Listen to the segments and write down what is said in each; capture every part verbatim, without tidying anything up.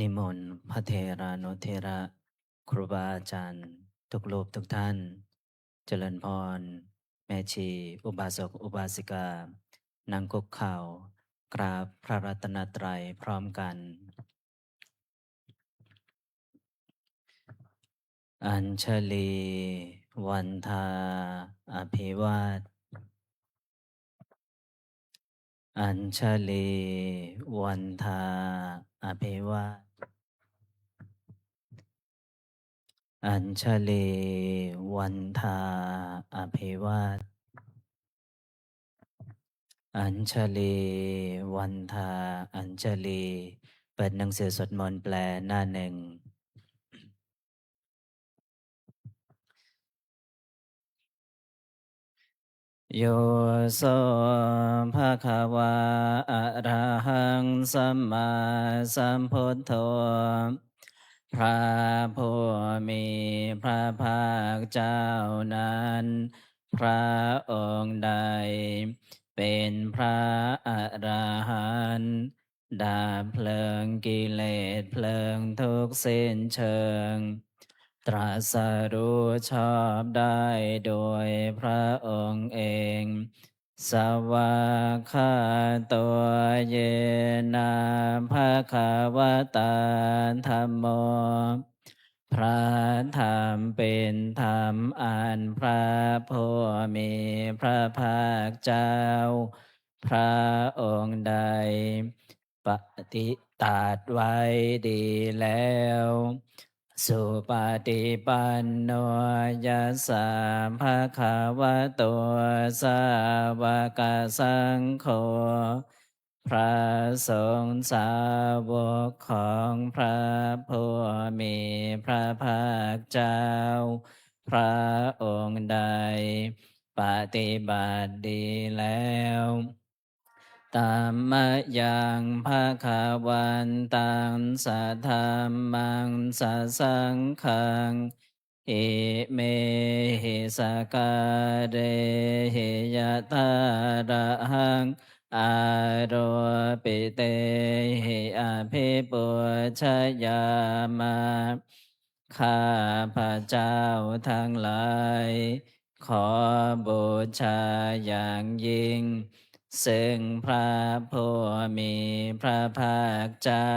นิมนต์พระเถรานุเถระ ครูบาอาจารย์ทุกรูปทุกท่าน เจริญพร แม่ชี อุบาสก อุบาสิกา นั่งคุกเข่า กราบพระรัตนตรัยพร้อมกัน Añjalivandā abhivād. Añjalivandā abhivād. Añjalivandā abhivād. Añjalivandā añjali. เปิดหนังสือสวดมนต์แปลหน้าหนึ่ง Yo so bhagavā arahaṃ sammāsambuddho พระผู้มีพระภาคเจ้านั้น พระองค์ใดเป็นพระอรหันต์ ดับเพลิงกิเลสเพลิงทุกข์สิ้นเชิง ตรัสรู้ชอบได้โดยพระองค์เอง Svākkhāto yena bhagavatā dhammo พระธรรมเป็นธรรมอันพระผู้มีพระภาคเจ้า พระองค์ใด ปฏิ ตรัสไว้ดีแล้ว Supaṭipanno yassa bhagavato sāvakasaṅgho พระสงฆ์สาวกของพระผู้มีพระภาคเจ้า พระองค์ใด ปฏิบัติดีแล้ว Tammayaṃ bhagavantaṃ sadhammaṃ sasaṅghaṃ imehi sakkārehi yathārahaṃ āropitehi abhipūjayāma. ข้าพเจ้าทั้งหลาย ขอบูชาอย่างยิ่ง ซึ่งพระผู้มีพระภาคเจ้า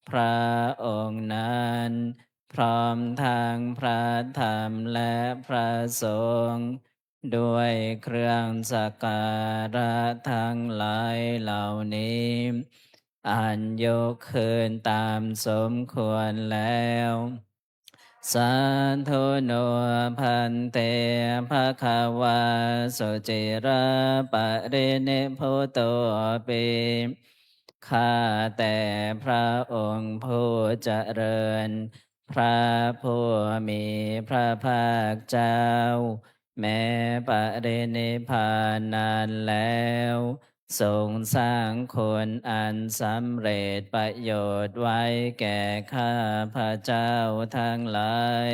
พระองค์นั้น พร้อมทั้งพระธรรมและพระสงฆ์ ด้วยเครื่องสักการะทั้งหลายเหล่านี้ อันยกขึ้นตามสมควรแล้ว Sādhu no bhante bhagavā suciraparinibbutopi ข้าแต่พระองค์ผู้เจริญ พระผู้มีพระภาคเจ้า แม้ปรินิพพานนานแล้ว ทรงสร้างคุณอันสำเร็จประโยชน์ไว้แก่ข้าพเจ้าทั้งหลาย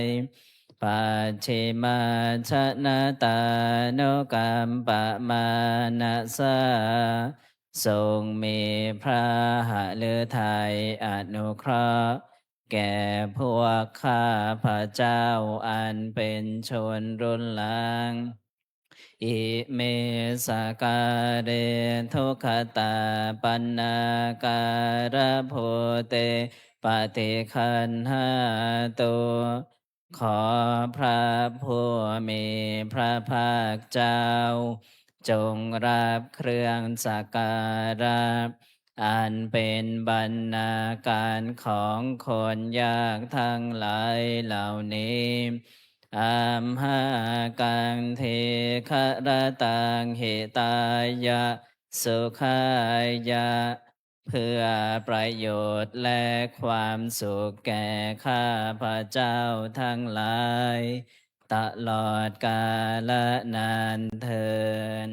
Pacchimājanatānukampamanasā ทรงมีพระหฤทัยอนุเคราะห์ แก่พวกข้าพเจ้าอันเป็นชนรุ่นหลัง Ime sakkāre duggatapaṇṇākārabhūte paṭiggaṇhātu ขอพระผู้มีพระภาคเจ้า จงรับเครื่องสักการะ อันเป็นบรรณาการของคนยากทั้งหลายเหล่านี้ Amhākaṃ dīgharattaṃ hitāya sukhāya เพื่อประโยชน์และความสุขแก่ข้าพเจ้าทั้งหลาย ตลอดกาลนานเทอญ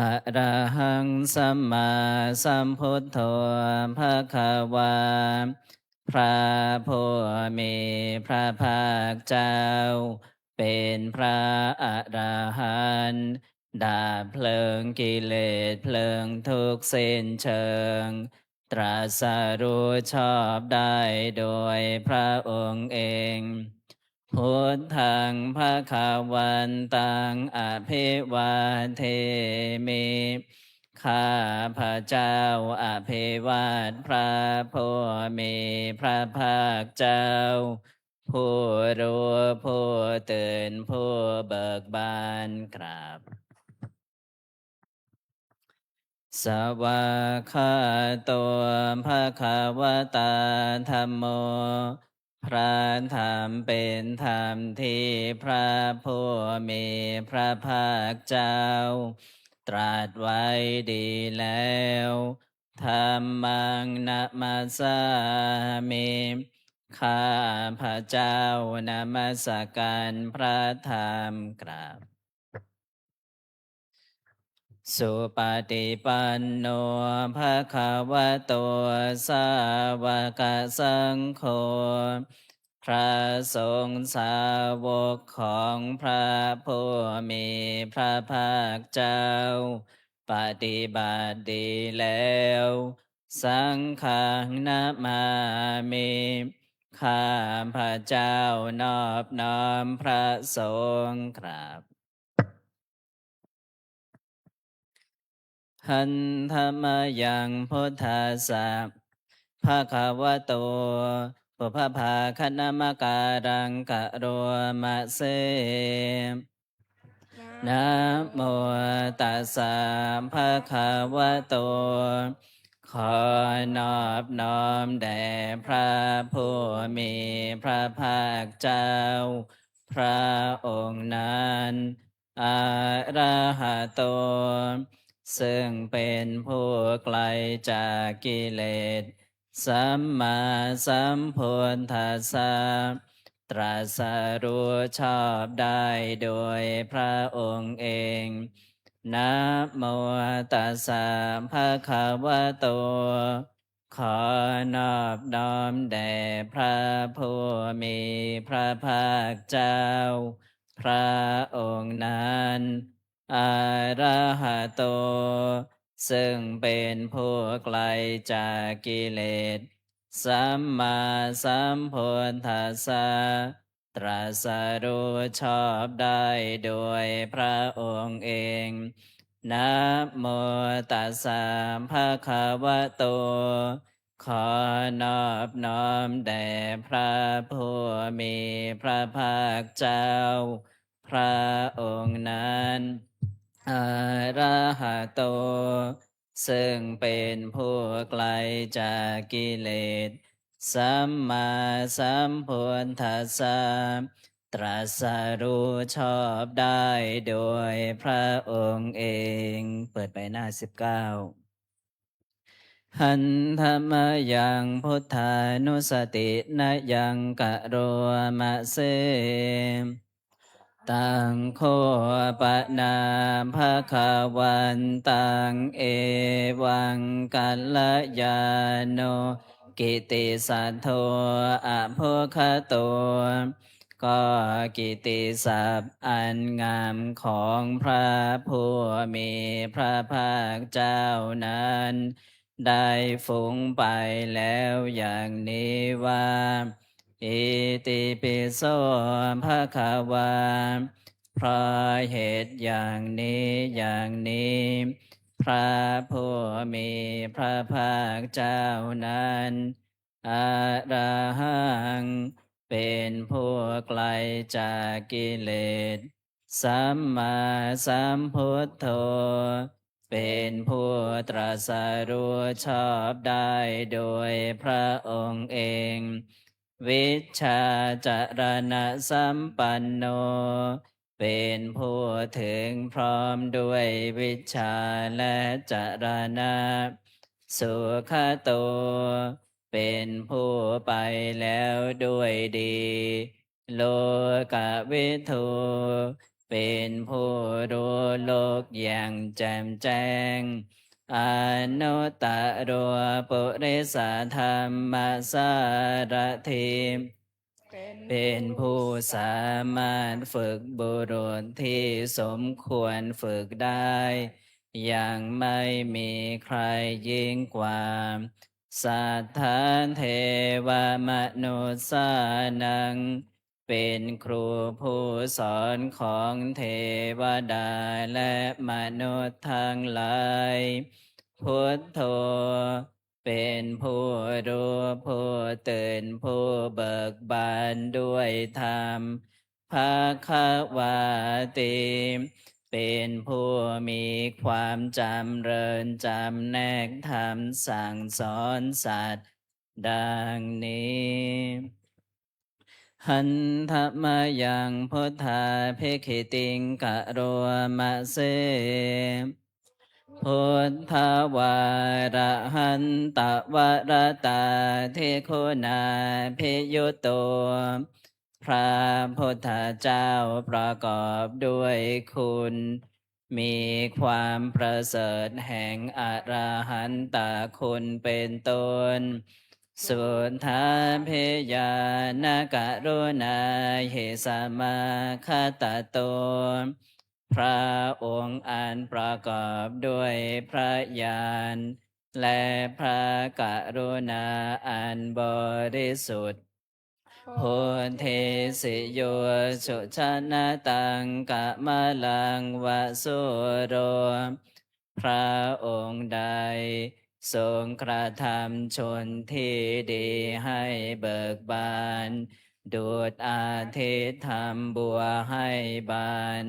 Arahaṃ sammāsambuddho bhagavā พระผู้มีพระภาคเจ้า เป็นพระอรหันต์ ดับเพลิงกิเลสเพลิงทุกข์สิ้นเชิง ตรัสรู้ชอบได้โดยพระองค์เอง Buddhaṃ bhagavantaṃ abhivādemi. ข้าพเจ้าอภิวาทพระผู้มีพระภาคเจ้า ผู้รู้ผู้ตื่นผู้เบิกบาน กราบ Svākkhāto bhagavatā dhammo. พระธรรมเป็นธรรมที่พระผู้มีพระภาคเจ้า ตรัสไว้ดีแล้ว Dhammaṃ namassāmi. ข้าพเจ้านมัสการพระธรรม กราบ Supaṭipanno bhagavato sāvakasaṅgho. พระสงฆ์สาวกของพระผู้มีพระภาคเจ้า ปฏิบัติดีแล้ว Saṅghaṃ namāmi. ข้าพเจ้านอบน้อมพระสงฆ์ กราบ Handa mayaṃ buddhassa bhagavato pubbabhāganamakāraṃ karoma se. Namo tassa bhagavato. ขอนอบน้อมแด่พระผู้มีพระภาคเจ้า พระองค์นั้น Arahato ซึ่งเป็นผู้ไกลจากกิเลส Sammāsambuddhassa ตรัสรู้ชอบได้โดยพระองค์เอง Namo tassa bhagavato. ขอนอบน้อมแด่พระผู้มีพระภาคเจ้า พระองค์นั้น Arahato ซึ่งเป็นผู้ไกลจากกิเลส Sammāsambuddhassa ตรัสรู้ชอบได้โดยพระองค์เอง Namo tassa bhagavato. ขอนอบน้อมแด่พระผู้มีพระภาคเจ้า พระองค์นั้น Arahato ซึ่งเป็นผู้ไกลจากกิเลส Sammāsambuddhassa ตรัสรู้ชอบได้โดยพระองค์เอง เปิดไปหน้าสิบเก้า Handa mayaṃ buddhānussatinayaṃ karoma se. Taṃ kho pana bhagavantaṃ evaṃ kalyāṇo kittisaddo abbhuggato. ก็กิตติศัพท์อันงามของพระผู้มีพระภาคเจ้านั้น ได้ฟุ้งไปแล้วอย่างนี้ว่า Itipi so bhagavā. เพราะเหตุอย่างนี้อย่างนี้ พระผู้มีพระภาคเจ้านั้น Arahaṃ เป็นผู้ไกลจากกิเลส Sammāsambuddho เป็นผู้ตรัสรู้ชอบได้โดยพระองค์เอง Vijjācaraṇasampanno เป็นผู้ถึงพร้อมด้วยวิชชาและจรณะ Sugato เป็นผู้ไปแล้วด้วยดี Lokavidū เป็นผู้รู้โลกอย่างแจ่มแจ้ง Anuttaro purisadammasārathi เป็นผู้สามารถฝึกบุรุษที่สมควรฝึกได้ อย่างไม่มีใครยิ่งกว่า Satthā devamanussānaṃ เป็นครูผู้สอนของเทวดาและมนุษย์ทั้งหลาย Buddho เป็นผู้รู้ผู้ตื่นผู้เบิกบานด้วยธรรม Bhagavāti เป็นผู้มีความจำเริญจำแนกธรรมสั่งสอนสัตว์ดังนี้ Handa mayaṃ buddhābhigītiṃ karoma se. Buddhavārahantavaratādiguṇābhiyutto พระพุทธเจ้าประกอบด้วยคุณ มีความประเสริฐแห่งอรหันตคุณเป็นต้น Suddhābhiñāṇakaruṇāhi samāgatatto พระองค์อันประกอบด้วยพระญาณ และพระกรุณาอันบริสุทธิ์ Bodhesi yo sujanataṃ kamalaṃ va sūro พระองค์ใดทรงกระทำชนที่ดีให้เบิกบาน ดุจอาทิตย์ทำบัวให้บาน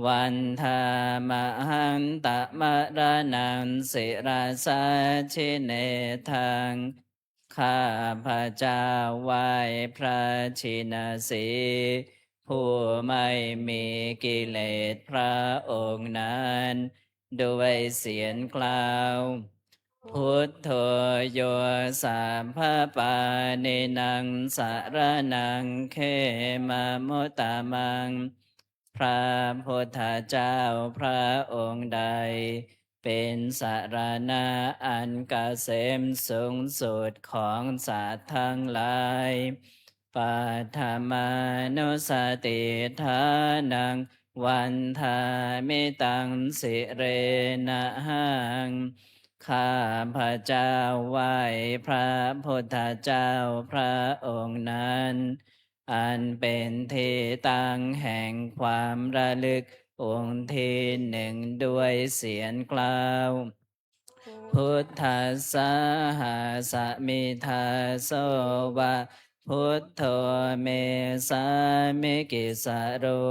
Vandāmahaṃ tamaraṇaṃ sirasā jinendaṃ ข้าพเจ้าไหว้พระชินสีห์ ผู้ไม่มีกิเลสพระองค์นั้น ด้วยเสียงกล่าว Buddho yo sabbapāṇīnaṃ saraṇaṃ khemamuttamaṃ พระพุทธเจ้าพระองค์ใด เป็นสรณะอันเกษมสูงสุดของสัตว์ทั้งหลาย Paṭhamānussatiṭṭhānaṃ vandāmi taṃ sirenahaṃ ข้าพเจ้าไหว้พระพุทธเจ้าพระองค์นั้น อันเป็นที่ตั้งแห่งความระลึกองค์ที่หนึ่งด้วยเสียงกล่าว Buddhassāhasmi dāso va, Buddho me sāmikissaro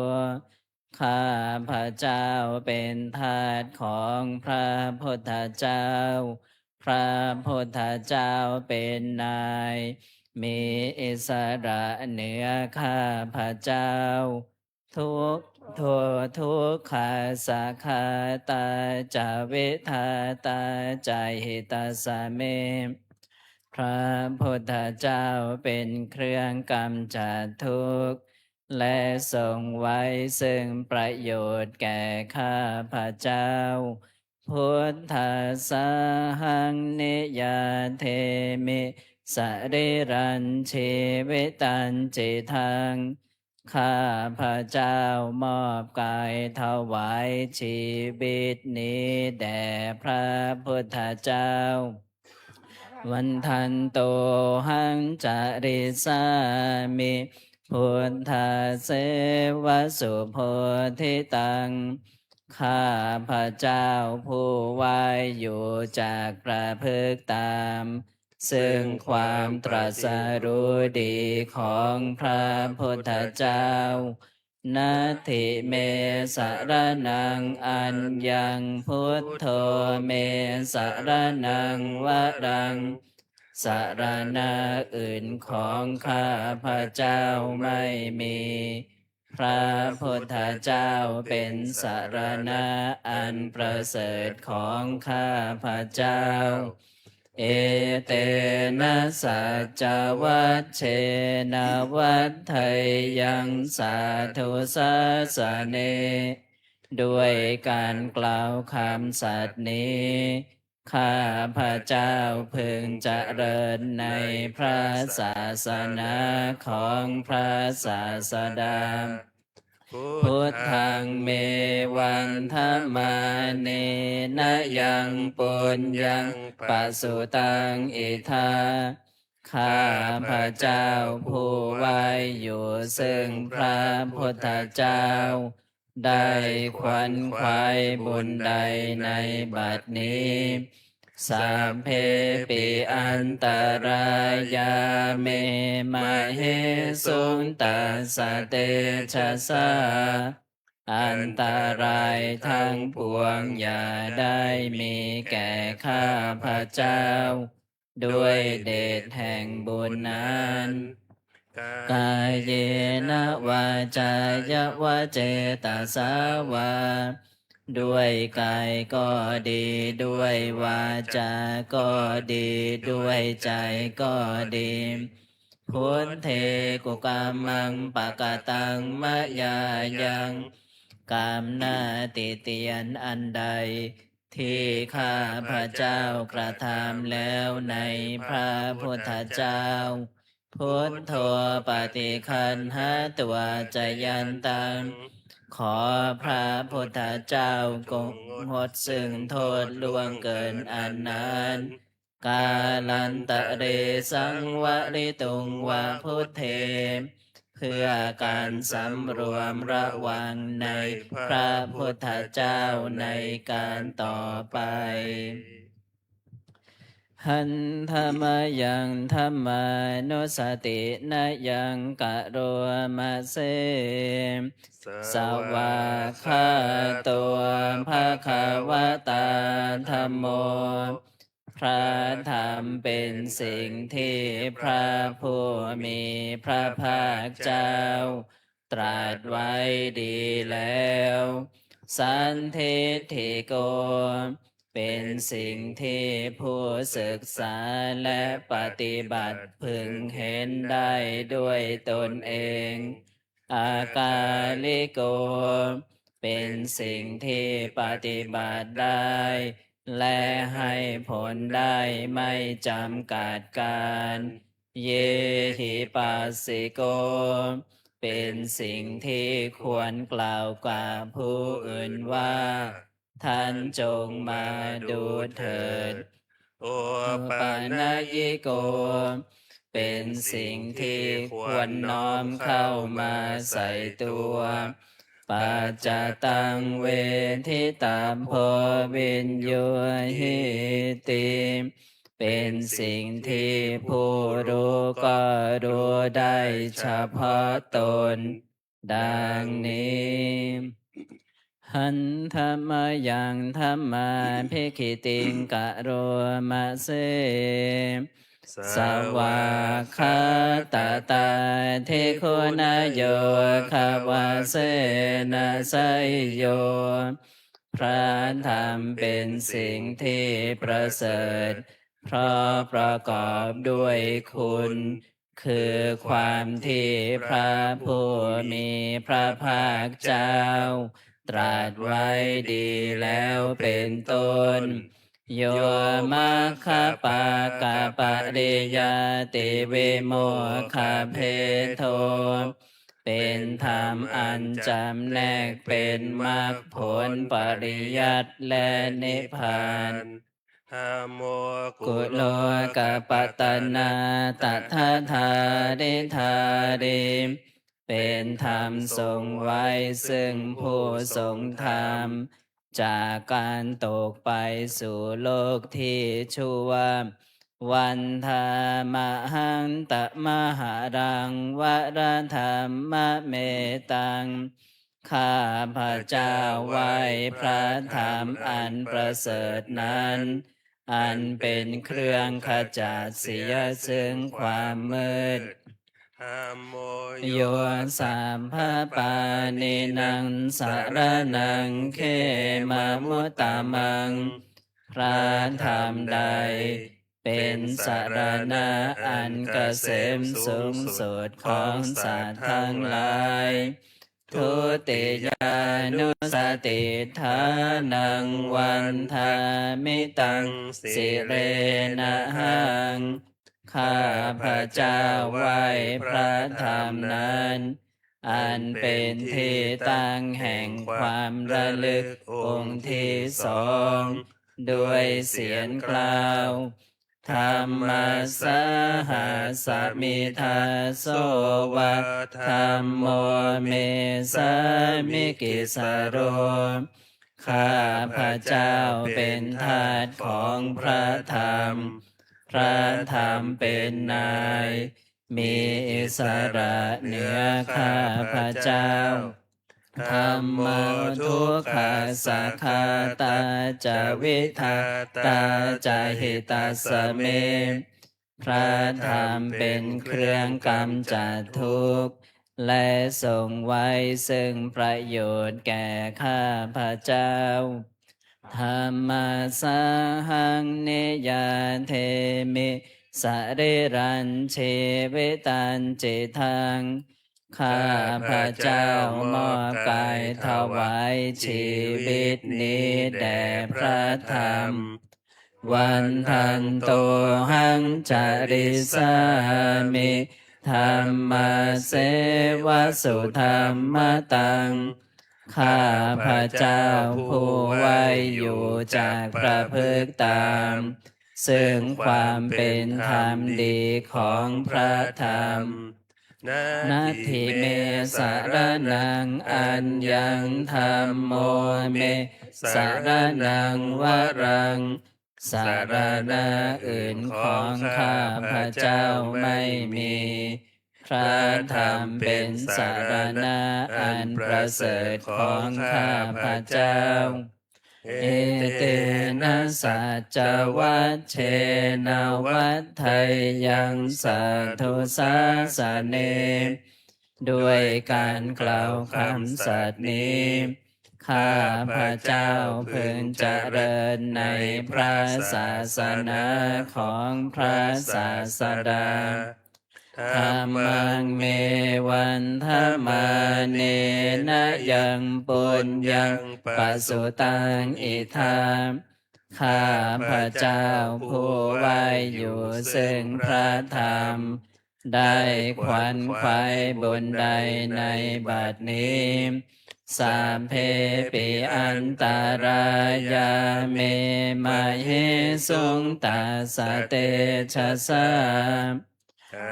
ข้าพเจ้าเป็นทาสของพระพุทธเจ้า พระพุทธเจ้าเป็นนาย มีอิสระเหนือข้าพเจ้า Dukkho dukkhassa ghātā ca vidhātā ca hitassa me พระพุทธเจ้าเป็นเครื่องกำจัดทุกข์ และทรงไว้ซึ่งประโยชน์แก่ข้าพเจ้า Buddhassāhaṃ niyyādemi sarīrañjīvitañcidaṃ ข้าพเจ้ามอบกายถวายชีวิตนี้แด่พระพุทธเจ้า Vandantohaṃ carissāmi buddhasseva subodhitaṃ ข้าพเจ้าผู้ไหว้อยู่จักประพฤติตาม ซึ่งความตรัสรู้ดีของพระพุทธเจ้า Natthi me saraṇaṃ aññaṃ, buddho me saraṇaṃ varaṃ สรณะอื่นของข้าพเจ้าไม่มี พระพุทธเจ้าเป็นสรณะอันประเสริฐของข้าพเจ้า Etena saccavajjena vaḍḍheyyaṃ sādhusāsane ด้วยการกล่าวคำสัตย์นี้ ข้าพเจ้าพึงเจริญในพระศาสนาของพระศาสดา Buddhaṃ me vandamānena yaṃ puññaṃ pasutaṃ idha. ข้าพเจ้าผู้ไหว้อยู่ซึ่งพระพุทธเจ้า ได้ขวนขวายบุญใดในบัดนี้ Sabbepi antarāyā me māhesuṃ tassa tejasā. อันตรายทั้งปวงอย่าได้มีแก่ข้าพเจ้า ด้วยเดชแห่งบุญนั้น Kāyena vācāya va cetasā vā. ด้วยกายก็ดี ด้วยวาจาก็ดี ด้วยใจก็ดี Buddhe kukammaṃ pakataṃ mayā yaṃ. กรรมหน้าติเตียนอันใด ที่ข้าพเจ้ากระทำแล้วในพระพุทธเจ้า Buddho paṭiggaṇhatu accayantaṃ. ขอพระพุทธเจ้าจงงดซึ่งโทษล่วงเกินอันนั้น Kālantare saṃvarituṃ va buddhe. เพื่อการสำรวมระวังในพระพุทธเจ้าในการต่อไป Handa mayaṃ dhammānussatinayaṃ karoma se. Svākkhāto bhagavatā dhammo. พระธรรมเป็นสิ่งที่พระผู้มีพระภาคเจ้าตรัสไว้ดีแล้ว Sandiṭṭhiko. เป็นสิ่งที่ผู้ศึกษาและปฏิบัติพึงเห็นได้ด้วยตนเอง Akāliko. เป็นสิ่งที่ปฏิบัติได้ และให้ผลได้ไม่จำกัดกาล Ehipassiko. เป็นสิ่งที่ควรกล่าวกับผู้อื่นว่า ท่านจงมาดูเถิด Opanayiko. เป็นสิ่งที่ควรน้อมเข้ามาใส่ตัว Paccattaṃ veditabbo viññūhīti. เป็นสิ่งที่ผู้รู้ก็รู้ได้เฉพาะตน ดังนี้ Handa mayaṃ dhammābhigītiṃ karoma se. Svākkhātatādiguṇayogavasena seyyo. พระธรรมเป็นสิ่งที่ประเสริฐ เพราะประกอบด้วยคุณ คือความที่พระผู้มีพระภาคเจ้าตรัสไว้ดีแล้วเป็นต้น Yo maggapakkapariyattivimokkhabhedo. เป็นธรรมอันจำแนกเป็นมรรคผลปริยัติและนิพพาน Dhammo kulokapattanā tadadhāridhārī. เป็นธรรมทรงไว้ซึ่งผู้ทรงธรรม จากการตกไปสู่โลกที่ชั่ว Vandāmahaṃ tamaharaṃ varadhammametaṃ. ข้าพเจ้าไหว้พระธรรมอันประเสริฐนั้น อันเป็นเครื่องขจัดเสียซึ่งความมืด Dhammo yo sabbapāṇīnaṃ saraṇaṃ khemamuttamaṃ. พระธรรมใดเป็นสรณะอันเกษมสูงสุดของสัตว์ทั้งหลาย Dutiyānussatiṭṭhānaṃ vandāmi taṃ sirenahaṃ. ข้าพเจ้าไหว้พระธรรมนั้น อันเป็นที่ตั้งแห่งความระลึกองค์ที่สอง ด้วยเสียงกล่าว Dhammassāhasmi dāso va, dhammo me sāmikissaro. ข้าพระเจ้าเป็นทาสของพระธรรม พระธรรมเป็นนาย มีอิสระเหนือข้าพระเจ้า Dhammo dukkhassa ghātā ca vidhātā ca hitassa me. พระธรรมเป็นเครื่องกำจัดทุกข์ และทรงไว้ซึ่งประโยชน์แก่ข้าพระเจ้า Dhammassāhaṃ niyyādemi sarīrañjīvitañcidaṃ. ข้าพระเจ้ามอบกายถวายชีวิตนี้แด่พระธรรม Vandantohaṃ carissāmi dhammasseva sudhammataṃ. ข้าพระเจ้าผู้ไหวอยู่จักประพฤติตาม ซึ่งความเป็นธรรมดีของพระธรรม Natthi me saraṇaṃ aññaṃ, dhammo me saraṇaṃ varaṃ. สรณะอื่นของข้าพระเจ้าไม่มี พระธรรมเป็นสรณะอันประเสริฐของข้าพระเจ้า Etena saccavajjena vaḍḍheyyaṃ satthu sāsane. ด้วยการกล่าวคำสัตย์นี้ ข้าพระเจ้าพึงเจริญในพระศาสนาของพระศาสดา Dhammaṃ me vandamānena yaṃ puññaṃ pasutaṃ idha. ข้าพระเจ้าผู้ไหว้อยู่ซึ่งพระธรรม ได้ขวนขวายบุญใดในบัดนี้ Sabbepi antarāyā me māhesuṃ tassa tejasā.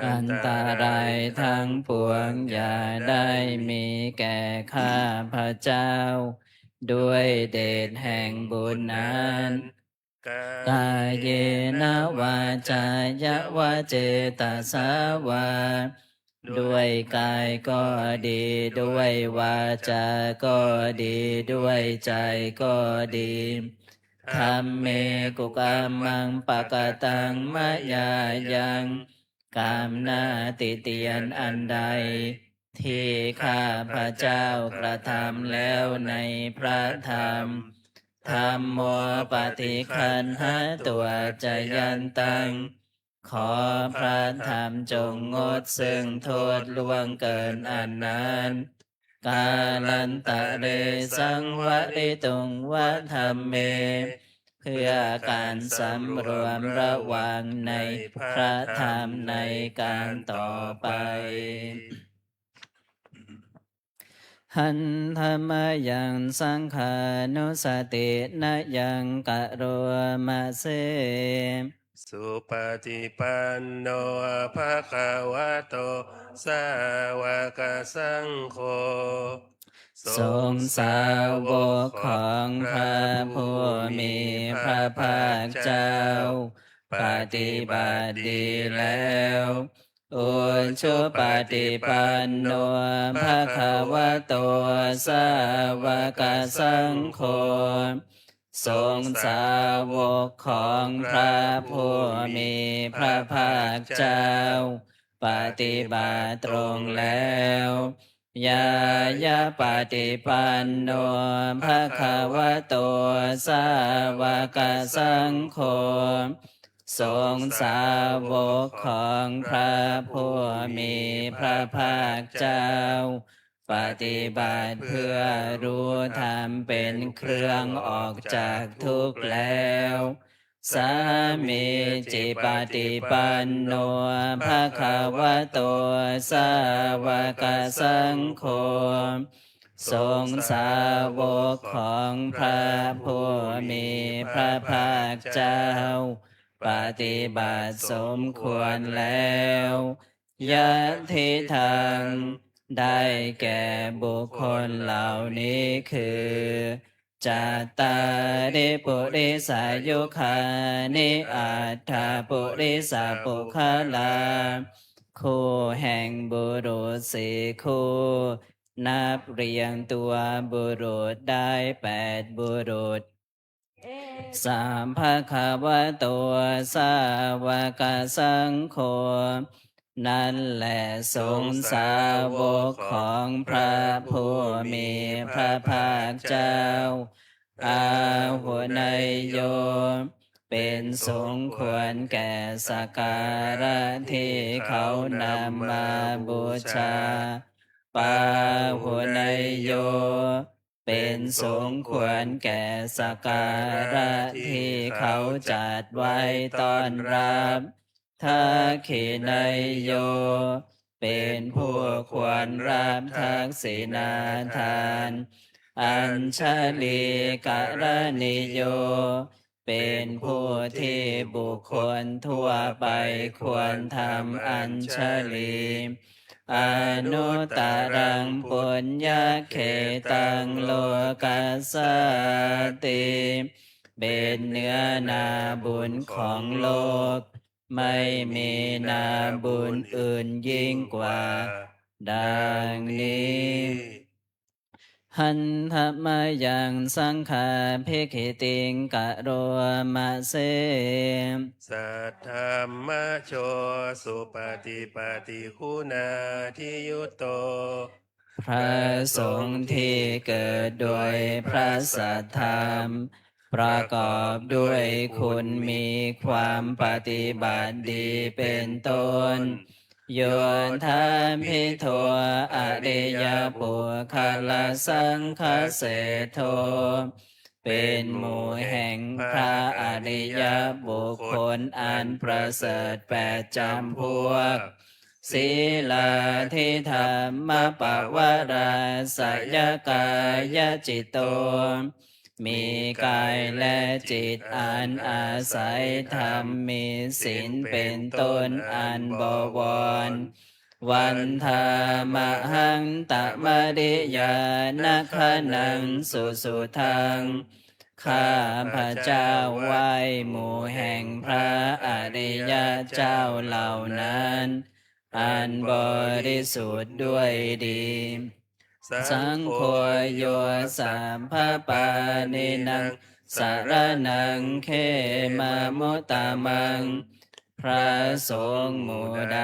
อันตรายทั้งปวงอย่าได้มีแก่ข้าพระเจ้า ด้วยเดชแห่งบุญนั้น Kāyena vācāya va cetasā vā. ด้วยกายก็ดี ด้วยวาจาก็ดี ด้วยใจก็ดี Dhamme kukammaṃ pakataṃ mayā yaṃ. กรรมหน้าติเตียนอันใด ที่ข้าพระเจ้ากระทำแล้วในพระธรรม Dhammo paṭiggaṇhatu accayantaṃ. ขอพระธรรมจงงดซึ่งโทษล่วงเกินอันนั้น Kālantare saṃvarituṃ va dhamme. เพื่อการสำรวมระวังในพระธรรมในการต่อไป Handa mayaṃ saṅghānussatinayaṃ karoma se. Supaṭipanno bhagavato sāvakasaṅgho. ทรงสาวกของพระผู้มีพระภาคเจ้า ปฏิบัติดีแล้ว Ujupaṭipanno bhagavato sāvakasaṅgho. ทรงสาวกของพระผู้มีพระภาคเจ้า ปฏิบัติตรงแล้ว Ñāyapaṭipanno bhagavato sāvakasaṅgho. ทรงสาวกของพระผู้มีพระภาคเจ้า ปฏิบัติเพื่อรู้ธรรมเป็นเครื่องออกจากทุกข์แล้ว Sāmīcipaṭipanno bhagavato sāvakasaṅgho. สงฆ์สาวกของพระผู้มีพระภาคเจ้า ปฏิบัติสมควรแล้ว Yadidaṃ ได้แก่บุคคลเหล่านี้คือ Cattāri purisayugāni aṭṭha purisapuggalā. คู่แห่งบุรุษสี่คู่ นับเรียงตัวบุรุษได้แปดบุรุษ Etam bhagavato sāvakasaṅgho. นั้นแหละสงฆ์สาวกของพระผู้มีพระภาคเจ้า Āhuneyyo เป็นสงฆ์ควรแก่สักการะที่เขานำมาบูชา Pāhuneyyo เป็นสงฆ์ควรแก่สักการะที่เขาจัดไว้ต้อนรับ Dakkhiṇeyyo เป็นผู้ควรรับทักษิณาทาน Añjalikaraṇīyo เป็นผู้ที่บุคคลทั่วไปควรทำอัญชลี Anuttaraṃ puññakkhettaṃ lokassāti. เป็นเนื้อนาบุญของโลก ไม่มีนาบุญอื่นยิ่งกว่า ดังนี้ Handa mayaṃ saṅghābhigītiṃ karoma se. Saddhammajo supaṭipattiguṇādiyutto. พระสงฆ์ที่เกิดโดยพระสัทธรรม ประกอบด้วยคุณมีความปฏิบัติดีเป็นต้น Yodābhidho ariyapuggalasaṅghaseṭṭho. เป็นหมู่แห่งพระอริยบุคคลอันประเสริฐแปดจำพวก Sīlādidhammapavarāsayakāyacitto. มีกายและจิตอันอาศัยธรรม มีศีลเป็นต้นอันบวร Vandāmahaṃ tamariyanāgaṇaṃ susuddhaṃ. ข้าพเจ้าไหว้หมู่แห่งพระอริยเจ้าเหล่านั้น อันบริสุทธิ์ด้วยดี Saṅgho yo sabbapāṇīnaṃ saraṇaṃ khemamuttamaṃ. พระสงฆ์หมู่ใด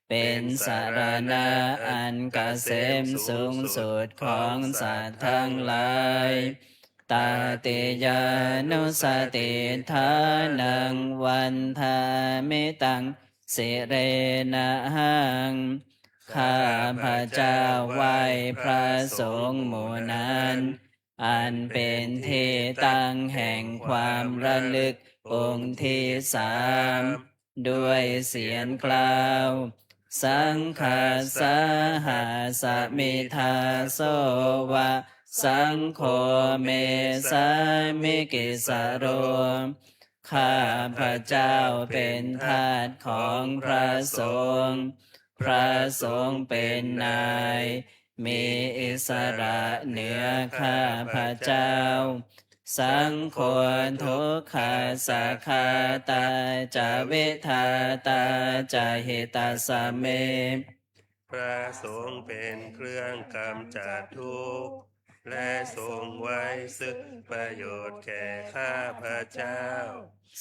เป็นสรณะอันเกษมสูงสุดของสัตว์ทั้งหลาย Tatiyānussatiṭṭhānaṃ vandāmi taṃ sirenahaṃ. ข้าพเจ้าไหว้พระสงฆ์หมู่นั้น อันเป็นที่ตั้งแห่งความระลึกองค์ที่สาม ด้วยเสียงกล่าว Saṅghassa hāsami dāso va, saṅgho me sāmikissaro. ข้าพเจ้าเป็นทาสของพระสงฆ์ พระสงฆ์เป็นนาย มีอิสระเหนือข้าพเจ้า Saṅgho dukkhassa ghātā ca vidhātā ca hitassa me. พระสงฆ์เป็นเครื่องกำจัดทุกข์ และทรงไว้ซึ่งประโยชน์แก่ข้าพเจ้า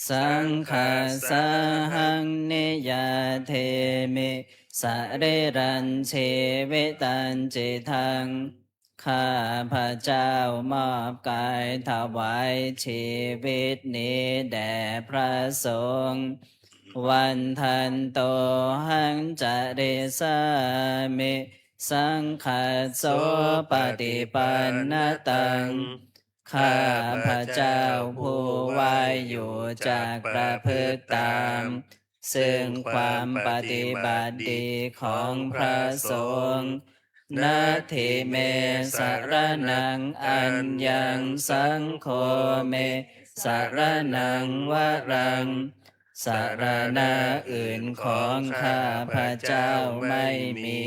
Saṅghassahaṃ niyyādemi sarīrañjīvitañcidaṃ. ข้าพเจ้ามอบกายถวายชีวิตนี้แด่พระสงฆ์ Vandantohaṃ carissāmi saṅghassopaṭipannataṃ. ข้าพเจ้า ข้าพเจ้าผู้ไหว้อยู่จักประพฤติตาม ซึ่งความปฏิบัติดีของพระสงฆ์ Natthi me saraṇaṃ aññaṃ, saṅgho me saraṇaṃ varaṃ. สรณะอื่นของข้าพเจ้าไม่มี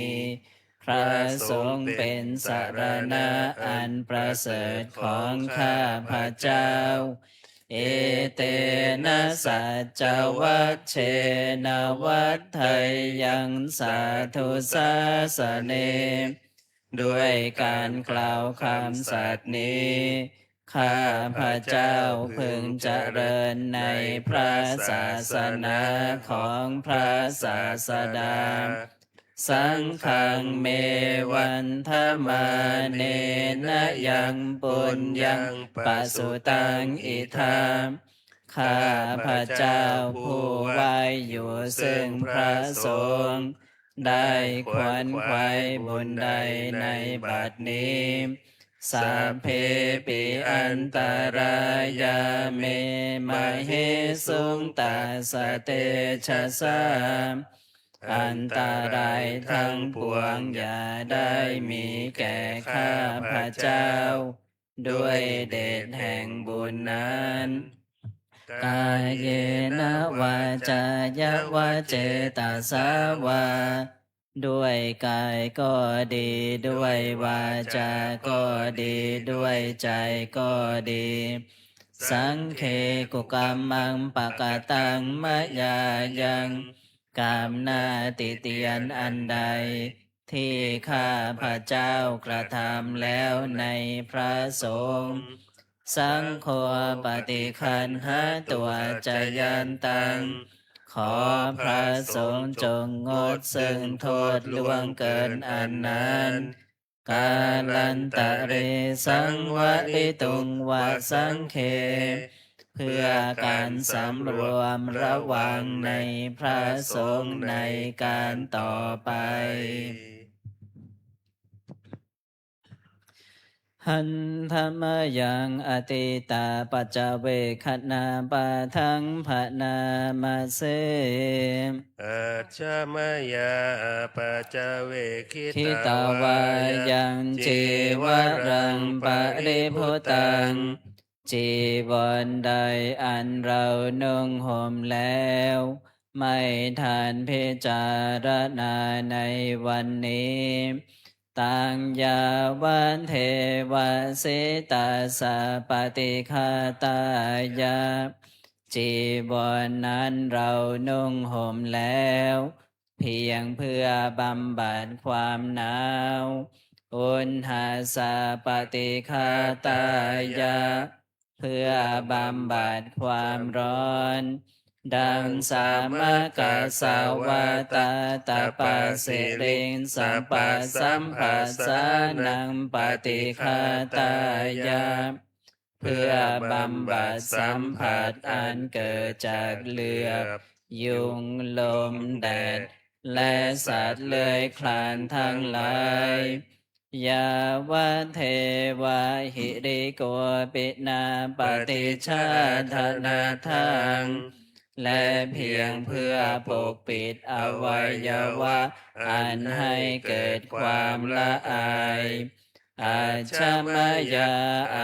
พระสงฆ์เป็นสรณะอันประเสริฐของข้าพเจ้า Etena saccavajjena vaḍḍheyyaṃ satthu sāsane. ด้วยการกล่าวคำสัตย์นี้ ข้าพเจ้าพึงเจริญในพระศาสนาของพระศาสดา Saṅghaṃ me vandamānena yaṃ puññaṃ pasutaṃ idha. ข้าพเจ้าผู้ไหว้อยู่ซึ่งพระสงฆ์ ได้ขวนขวายบุญใดในบัดนี้ Sabbepi antarāyā me māhesuṃ tassa tejasā. อันตรายทั้งปวงอย่าได้มีแก่ข้าพเจ้า ด้วยเดชแห่งบุญนั้น Kāyena vācāya va cetasā vā. ด้วยกายก็ดี ด้วยวาจาก็ดี ด้วยใจก็ดี Saṅghe kukammaṃ pakataṃ mayā yaṃ. กรรมหน้าติเตียนอันใด ที่ข้าพเจ้ากระทำแล้วในพระสงฆ์ Saṅgho paṭiggaṇhatu accayantaṃ. ขอพระสงฆ์จงงดซึ่งโทษล่วงเกินอันนั้น Kālantare saṃvarituṃ va saṅghe. เพื่อการสำรวมระวังในพระสงฆ์ในการต่อไป Handa mayaṃ atītapaccavekkhaṇapāṭhaṃ bhaṇāma se. Ajja mayā apaccavekkhitvā yaṃ cīvaraṃ paribhuttaṃ. จีวรใดอันเรานุ่งห่มแล้ว ไม่ทันพิจารณาในวันนี้ Taṃ yāvadeva sitassa paṭighātāya. จีวรนั้นเรานุ่งห่มแล้ว เพียงเพื่อบำบัดความหนาว Uṇhassa paṭighātāya. เพื่อบำบัดความร้อน Daṃsamakassavātātapasiriṃsapasamphassānaṃ paṭighātāya. เพื่อบำบัดสัมผัสอันเกิดจากเหลือบ ยุง ลม แดด และสัตว์เลื้อยคลานทั้งหลาย Yāvadeva hirikopinapaṭicchādanatthaṃ. และเพียงเพื่อปกปิดอวัยวะอันให้เกิดความละอาย Ajja mayā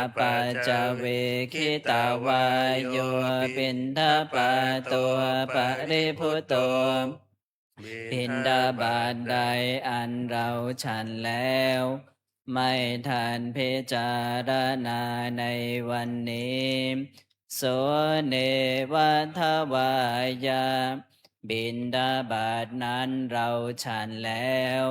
apaccavekkhitvā yo piṇḍapāto paribhutto. บิณฑบาตใดอันเราฉันแล้ว ไม่ทันพิจารณาในวันนี้ So neva davāya. บิณฑบาตนั้นเราฉันแล้ว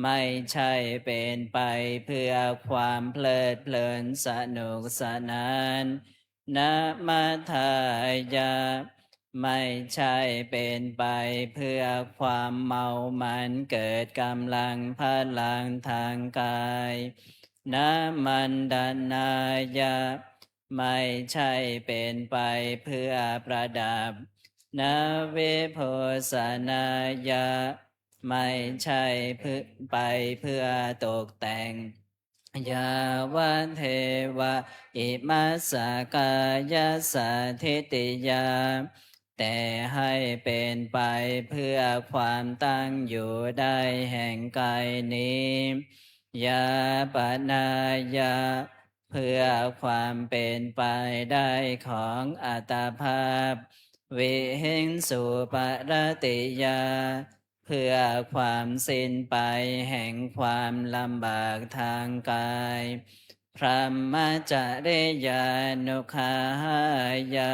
ไม่ใช่เป็นไปเพื่อความเพลิดเพลินสนุกสนาน Namaddāya. ไม่ใช่เป็นไปเพื่อความเมามันเกิดกำลังพลังทางกาย Namaddhanāya. ไม่ใช่เป็นไปเพื่อประดับ Navibhūsanāya. ไม่ใช่เพื่อไปเพื่อตกแต่ง yāvadeva imassa kāyassa ṭhitiyā, แต่ให้เป็นไปเพื่อความตั้งอยู่ได้แห่งกายนี้ yāpanāya เพื่อความเป็นไปได้ของอัตภาพ vihiṃsuparatiyā เพื่อความสิ้นไปแห่งความลำบากทางกาย brahmacariyānuggahāya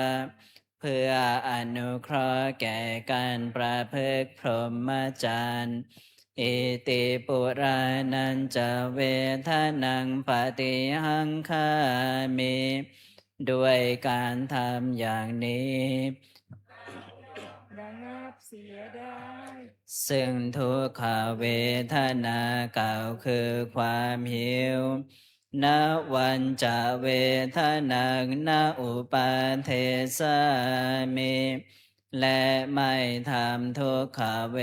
เพื่ออนุเคราะห์แก่การประพฤติพรหมจรรย์ iti purāṇañca vedanaṃ paṭihaṅkhāmi ด้วยการทำอย่างนี้ ระงับเสียได้ ซึ่งทุกขเวทนาเก่าคือความหิว navañca vedanaṃ na uppādessāmi และไม่ทำทุกขเว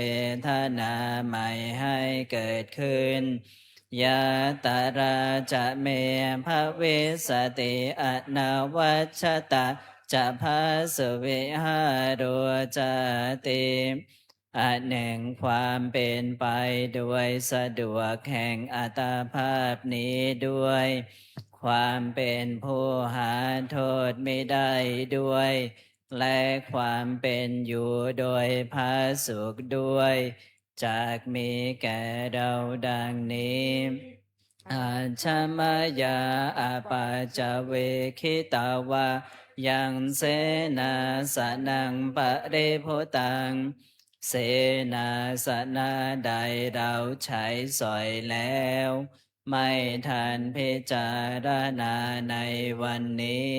ทนาใหม่ให้เกิดขึ้น yātrā ca me bhavissati anavajjatā ca phāsuvihāro cāti อันหนึ่งความเป็นไปโดยสะดวกแห่งอัตภาพนี้ด้วย ความเป็นผู้หาโทษไม่ได้ด้วย และความเป็นอยู่โดยผาสุกด้วย จักมีแก่เราดังนี้ ajja mayā apaccavekkhitvā yaṃ senāsanaṃ paribhuttaṃ เสนาสนะใดเราใช้สอยแล้ว ไม่ทันพิจารณาในวันนี้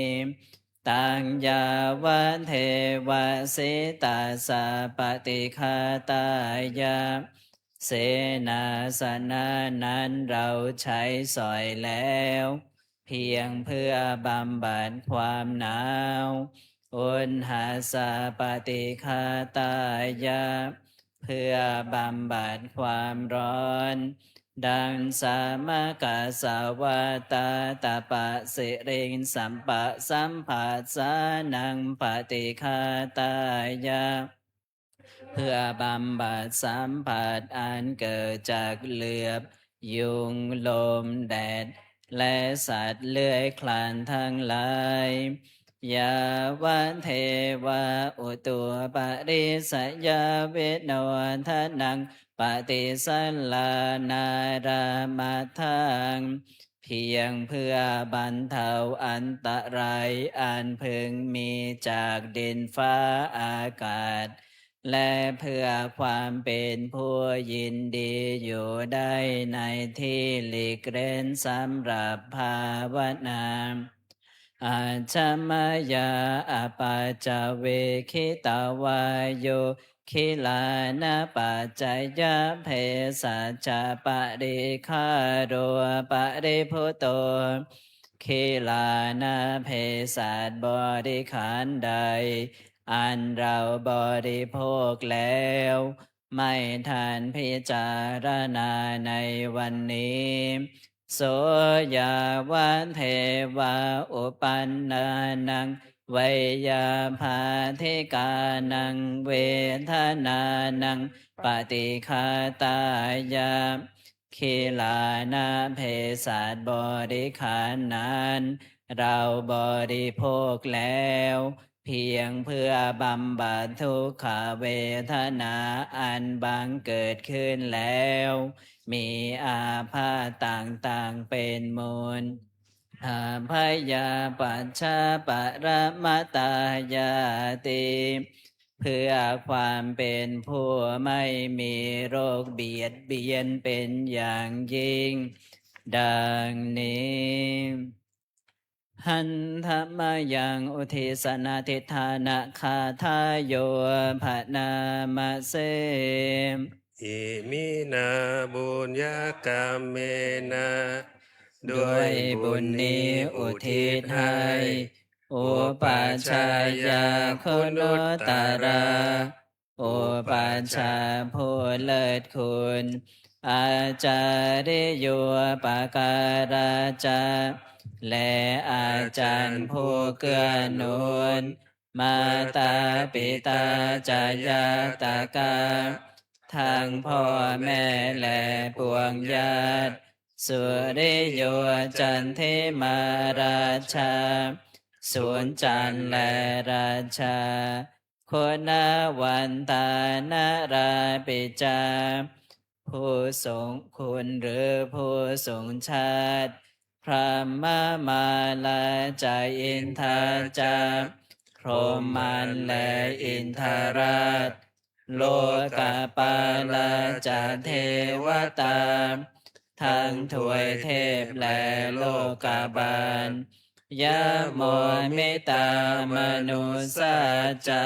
taṃ yāvadeva sītassa paṭighātāya เสนาสนะนั้นเราใช้สอยแล้ว เพียงเพื่อบำบัดความหนาว uṇhassa paṭighātāya เพื่อบำบัดความร้อน dasamakasavātātapasiriṃsapasamphassānaṃ paṭighātāya เพื่อบำบัดสัมผัสอันเกิดจากเหลือบ ยุง ลม แดด และสัตว์เลื้อยคลานทั้งหลาย yāvadeva utuparissayavinodanaṃ paṭisallānārāmatthaṃ เพียงเพื่อบรรเทาอันตรายอันพึงมีจากดินฟ้าอากาศ และเพื่อความเป็นผู้ยินดีอยู่ได้ในที่หลีกเร้นสำหรับภาวนา ajja mayā apaccavekkhitvā yo gilānapaccayabhesajjaparikkhāro paribhutto กิลานะเภสัชบริขารใด อันเราบริโภคแล้ว ไม่ทันพิจารณาในวันนี้ so yāvadeva uppannānaṃ veyyābādhikānaṃ vedanānaṃ paṭighātāya กิลานะเภสัชบริขารนั้น เราบริโภคแล้ว เพียงเพื่อบำบัดทุกขเวทนาอันบังเกิดขึ้นแล้ว มีอาพาธต่างๆเป็นมูล abhayāpajjhaparamatāyāti เพื่อความเป็นผู้ไม่มีโรคเบียดเบียนเป็นอย่างยิ่ง ดังนี้ Handa mayaṃ uddissa naṭṭhānagāthāyo bhaṇāma se. Iminā puññakammena ด้วยบุญนี้อุทิศให้ upajjhāyā guṇuttarā อุปัชฌาย์ผู้เลิศคุณ Ācāriyūpakārā ca และอาจารย์ผู้เกื้อหนุน Mātāpitā ca ñātakā ทั้งพ่อแม่และปวงญาติ Suriyo candimā rājā สุญจันทร์และราชา Guṇavantā narāpi ca ผู้ทรงคุณหรือผู้ทรงชาติ Brahmamārā ca indā ca พรหมมารและอินทราช Lokapālā ca devatā ทั้งทวยเทพและโลกบาล Yamo mittā manussā ca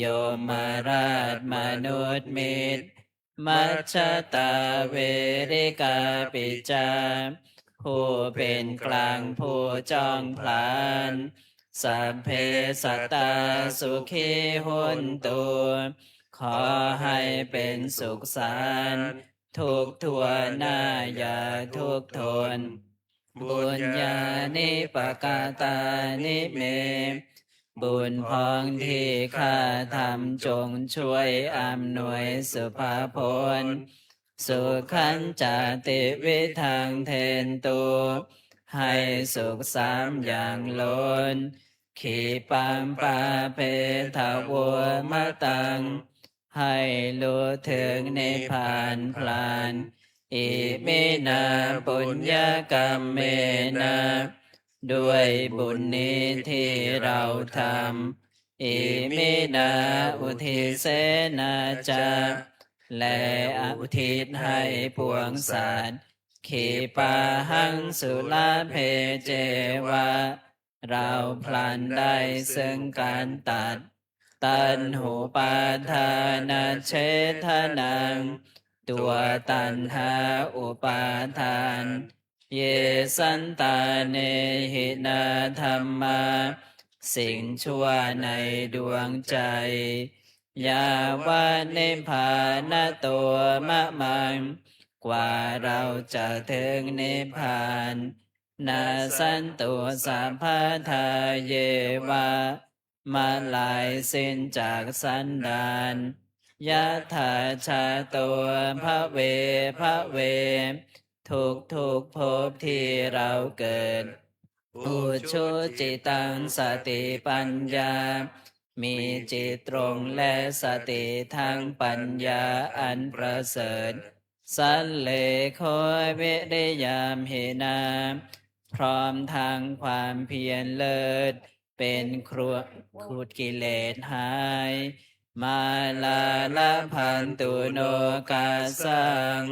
ยมราชมนุษย์มิตร Majjhattā verikāpi ca ผู้เป็นกลางผู้จ้องผลาญ Sabbe sattā sukhī hontu ขอให้เป็นสุขสันต์ทุกทั่วหน้าอย่าทุกข์ทน Puññāni pakatāni me บุญพ้องที่ข้าทำจงช่วยอำนวยสุภาพล Sukhañca tividhaṃ dentu ให้สุขสามอย่างล้น Khippaṃ pāpetha vomataṃ ให้รู้ถึงนิพพานพลัน Iminā puññakammena ด้วยบุญนี้ที่เราทำ Iminā uddisena ca และอุทิศให้ปวงสัตว์ Khippāhaṃ sulabhe ceva เราพลันได้ซึ่งการตัด Taṇhupādānachedanaṃ ตัวตัณหาอุปาทาน Ye santāne hīnā dhammā สิ่งชั่วในดวงใจ Yāva nibbānato mamaṃ กว่าเราจะถึงนิพพาน Nassantu sabbadā yeva เมื่อไหร่สิ้นจากสันดาน Yathā jāto bhave bhave ทุกทุกๆภพที่เราเกิด Ujucittaṃ satipaññā มีจิตตรงและสติทั้งปัญญาอันประเสริฐ Sallekho viriyamhinā พร้อมทั้งความเพียรเลิศ เป็นครัวขุดกิเลสหาย Mārā labhantu nokāsaṃ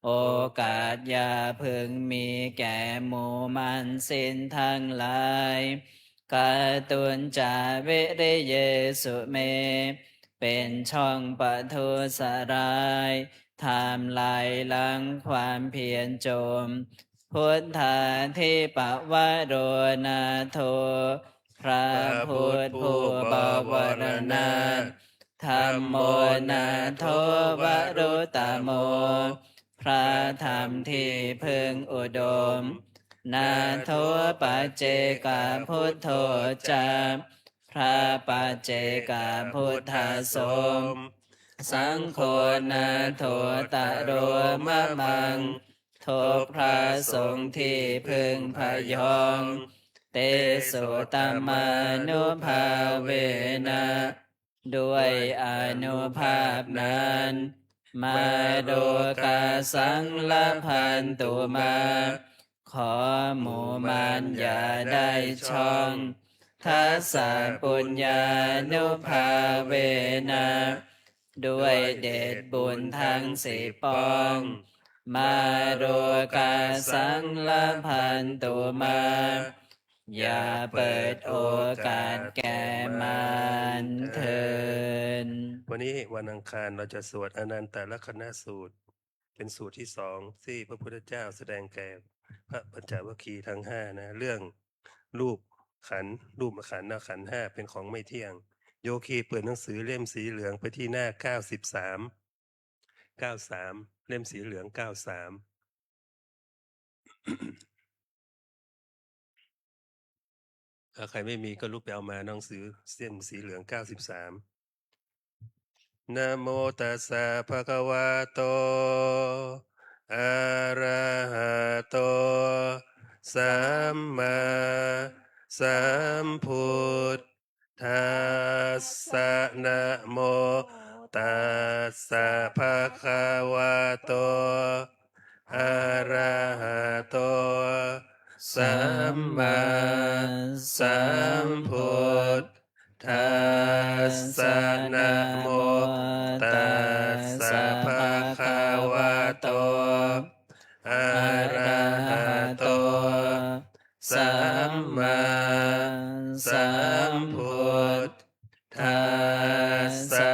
โอกาสอย่าพึงมีแก่หมู่มารสิ้นทั้งหลาย Kātuñca viriyesu me เป็นช่องประทุษร้าย ทำลายล้างความเพียรจม Buddhādhipavaro nātho พระพุทธผู้บวรนาถ Dhammo nātho varuttamo พระธรรมที่พึ่งอุดม Nātho paccekabuddho ca พระปัจเจกพุทธสม Saṅgho nāthottaro mamaṃ ทบพระสงฆ์ที่พึ่งพยอง Tesottamānubhāvena ด้วยอานุภาพนั้น Mārokāsaṃ labhantu mā ขอหมู่มารอย่าได้ช่อง Dasapuññānubhāvena ด้วยเดชบุญทั้งสิบปอง Mārokāsaṃ labhantu mā อย่าเปิดโอกาสแก่มารเถิด วันนี้วันอังคารเราจะสวดอนันตลักษณสูตร เป็นสูตรที่สองที่พระพุทธเจ้าแสดงแก่พระปัญจวัคคีย์ทั้งห้านะ เรื่องรูปขันธ์ รูปขันธ์นะ ขันธ์ห้าเป็นของไม่เที่ยง โยคีเปิดหนังสือเล่มสีเหลืองไปที่หน้าเก้าสิบสาม เก้าสาม เล่มสีเหลือง เก้าสาม ถ้าใครไม่มีก็ลุกไปเอามา หนังสือเล่มสีเหลือง เก้าสาม Namo tassa bhagavato arahato sammāsambuddhassa. Namo tassa bhagavato arahato sammāsambuddhassa. Namo tassa bhagavato arahato sammāsambuddhassa.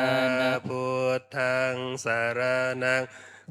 Buddhaṃ saraṇaṃ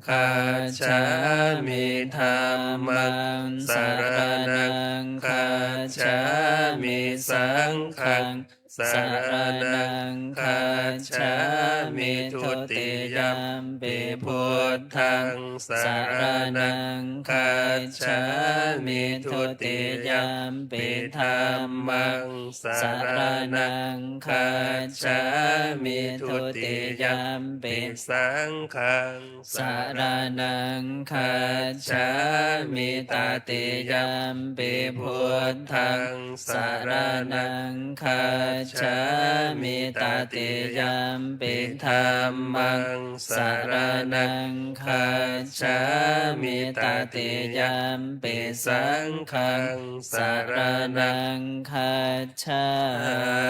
gacchāmi. Dhammaṃ saraṇaṃ gacchāmi. Saṅghaṃ saraṇaṃ gacchāmi. Dutiyampi buddhaṃ saraṇaṃ gacchāmi. Dutiyampi dhammaṃ saraṇaṃ gacchāmi. Dutiyampi saṅghaṃ saraṇaṃ gacchāmi. Tatiyampi buddhaṃ saraṇaṃ gacchāmi. Tatiyampi dhammaṃ saraṇaṃ gacchāmi. Tatiyampi saṅghaṃ saraṇaṃ gacchāmi.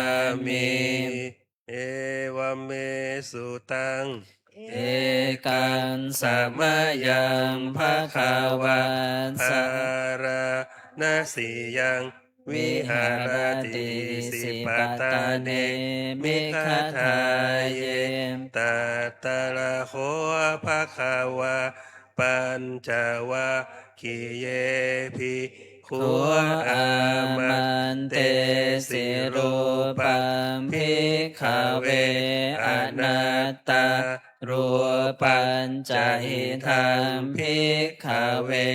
Evaṃ me sutaṃ. Ekaṃ samayaṃ bhagavā saraṇasiyaṃ viharati isipatane migadāye. Tatra kho bhagavā pañcavaggiye bhikkhū āmantesi. Rūpaṃ bhikkhave anattā. Rūpañca idaṃ bhikkhave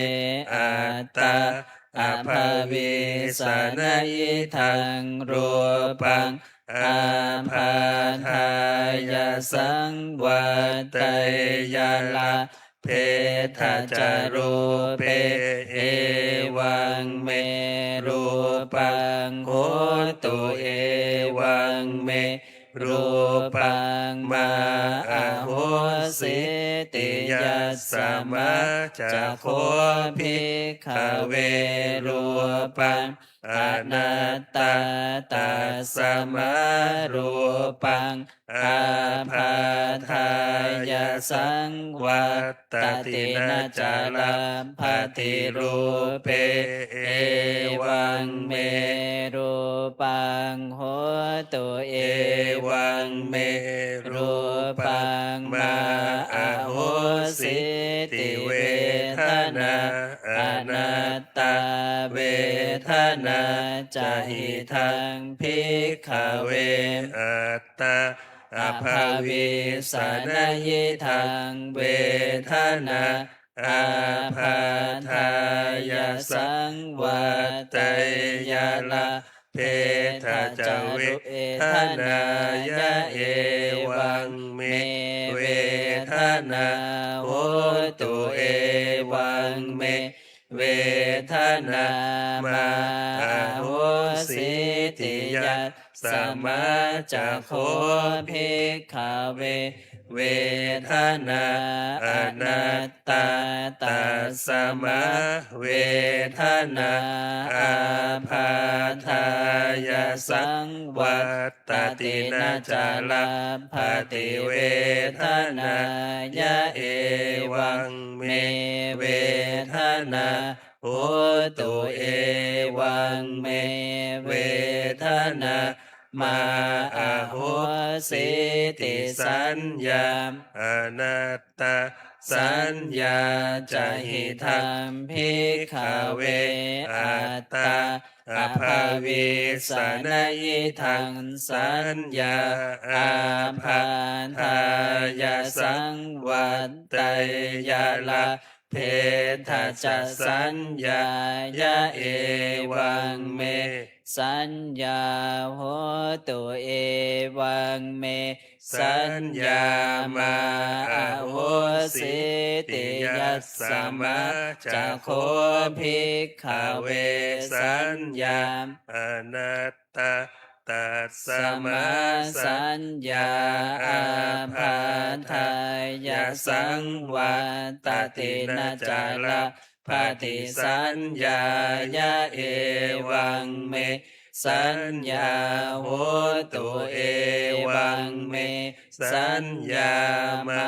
attā abhavissa. Na idaṃ rūpaṃ ābādhāya saṃvatteyya, labhetha ca rūpe evaṃ me rūpaṃ hotu, evaṃ me rūpaṃ mā ahosīti. Yasmā ca kho bhikkhave rūpaṃ anattā, tasmā rūpaṃ ābādhāya saṃvattati, na ca labbhati rūpe evaṃ me rūpaṃ hotu, evaṃ me rūpaṃ mā ahosīti. Vedanā anattā, vedanā ca idaṃ bhikkhave attā abhavissa. Na idaṃ vedanā ābādhāya saṃvatteyya, labhetha ca vedanāya evaṃ me vedanā hotu, evaṃ me vedanā mā ahosīti. Yasmā ca kho bhikkhave vedanā anattā, tasmā vedanā ābādhāya saṃvattati, na ca labbhati vedanāya evaṃ me vedanā hotu, evaṃ me vedanā mā ahosīti saññā. Anattasaññā ca hidaṃ bhikkhave attā abhavissa, na idaṃ saññā ābādhāya saṃvatteyya, labhetha ca saññāya, evaṃ me saññā hotu, evaṃ me saññā mā ahosīti. Yasmā ca kho bhikkhave saññā anattā, tasmā saññā ābādhāya saṃvattati, na ca labhati saññāya, evaṃ me saññā hotu, evaṃ me saññā mā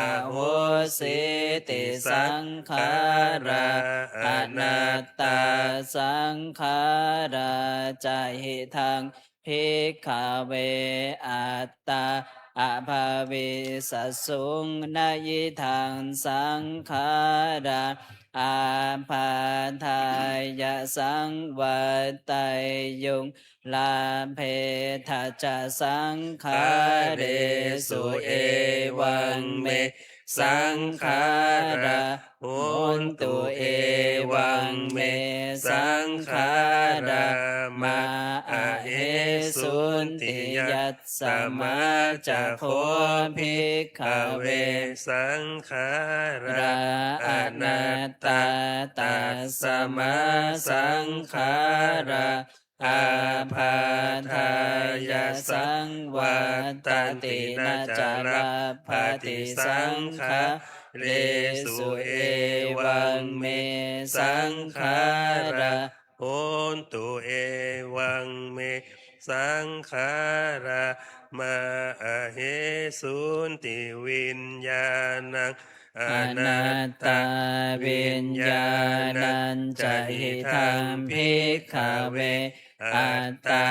ahosīti. Saṅkhārā anattā, saṅkhārā ca hidaṃ bhikkhave attā abhavissasuṃ, na idaṃ saṅkhārā ābādhāya saṃvatteyyuṃ, labhetha ca saṅkhāresu, evaṃ me saṅkhārā hontu, evaṃ me saṅkhārā mā ahesunti. Yasmā ca kho bhikkhave saṅkhārā anattā, tasmā saṅkhārā ābādhāya saṃvattati, na ca labhati saṅkhāresu, evaṃ me saṅkhārā hontu, evaṃ me saṅkhārā mā ahesunti. Viññāṇaṃ anattā, viññāṇañca hidaṃ bhikkhave attā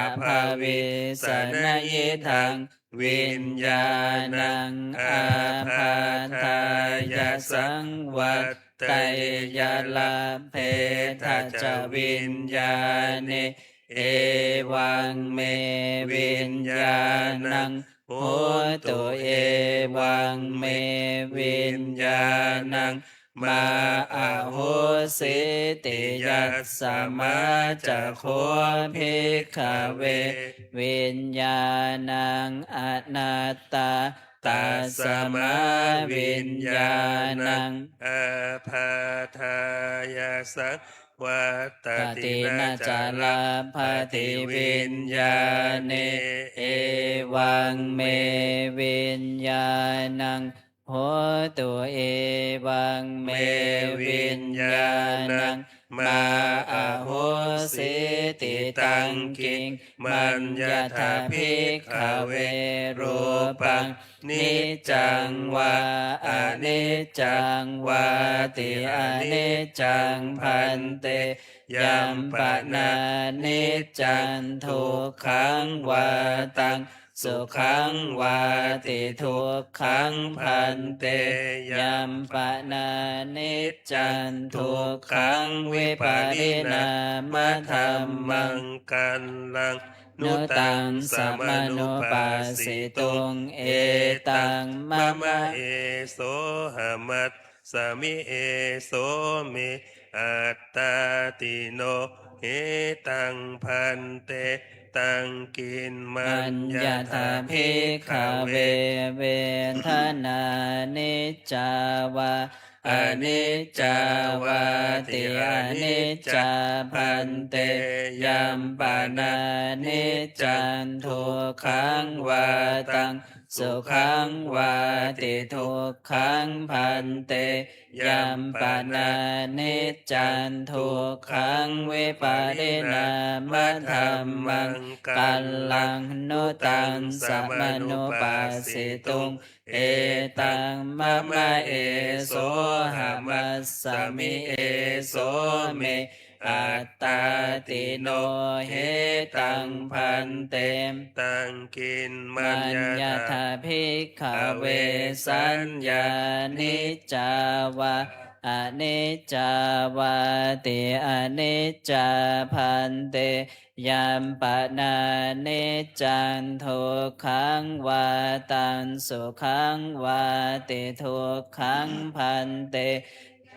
abhavissa, na idaṃ viññāṇaṃ ābādhāya saṃvatteyya, labhetha ca viññāṇe, evaṃ me viññāṇaṃ hotu, evaṃ me viññāṇaṃ mā ahosīti. Yasmā ca kho bhikkhave viññāṇaṃ anattā, tasmā viññāṇaṃ ābādhāya saṃvattati, na ca labhati viññāṇe, evaṃ me viññāṇaṃ hotu, evaṃ me viññāṇaṃ mā ahosīti. Taṃ kiṃ maññatha bhikkhave rūpaṃ niccaṃ vā aniccaṃ vāti. Aniccaṃ bhante. Yampanāniccaṃ, dukkhaṃ vā taṃ sukhaṃ vāti. Dukkhaṃ bhante. Yampanāniccaṃ, dukkhaṃ vipariṇāmadhammaṃ, kallaṃ nu taṃ samanupassituṃ, etaṃ mama, esohamas smi, eso me attāti. No hetaṃ bhante. Taṃ kiṃ maññatha bhikkhave vedanā niccā vā aniccā vāti. Aniccā bhante. Yampanāniccaṃ, dukkhaṃ vā taṃ sukhaṃ vāti. Dukkhaṃ bhante. Yampanāniccaṃ, dukkhaṃ vipariṇāmadhammaṃ, kallaṃ nu taṃ samanupassituṃ, etaṃ mama, esohamas smi, eso me attāti no hetaṃ bhante. Taṃ kiṃ maññatha bhikkhave saññā niccā vā aniccā vāti? Aniccā bhante. Yampanāniccaṃ dukkhaṃ vā taṃ sukhaṃ vāti? Dukkhaṃ bhante.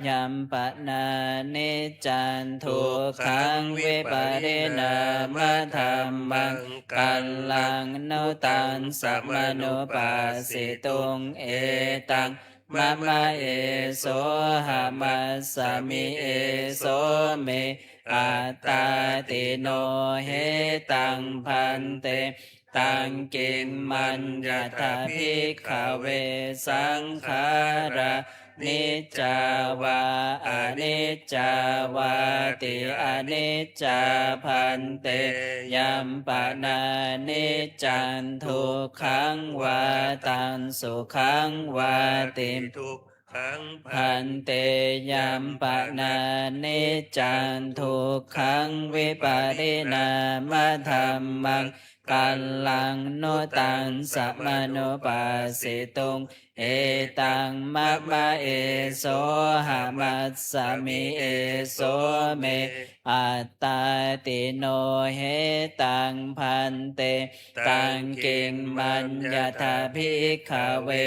Yampanāniccaṃ dukkhaṃ vipariṇāmadhammaṃ kallaṃ nu taṃ samanupassituṃ. Etaṃ mama esohamassa-mi eso me attāti no hetaṃ bhante. Taṃ kiṃ maññatha bhikkhave saṅkhārā niccā vā aniccā vāti? Aniccā bhante. Yampanāniccaṃ dukkhaṃ vā taṃ sukhaṃ vāti? Dukkhaṃ bhante. Yampanāniccaṃ dukkhaṃ vipariṇāmadhammaṃ kallaṃ nu taṃ samanupassituṃ. Etaṃ mama esohamassa-mi eso me attāti no hetaṃ bhante. Taṃ kiṃ maññatha bhikkhave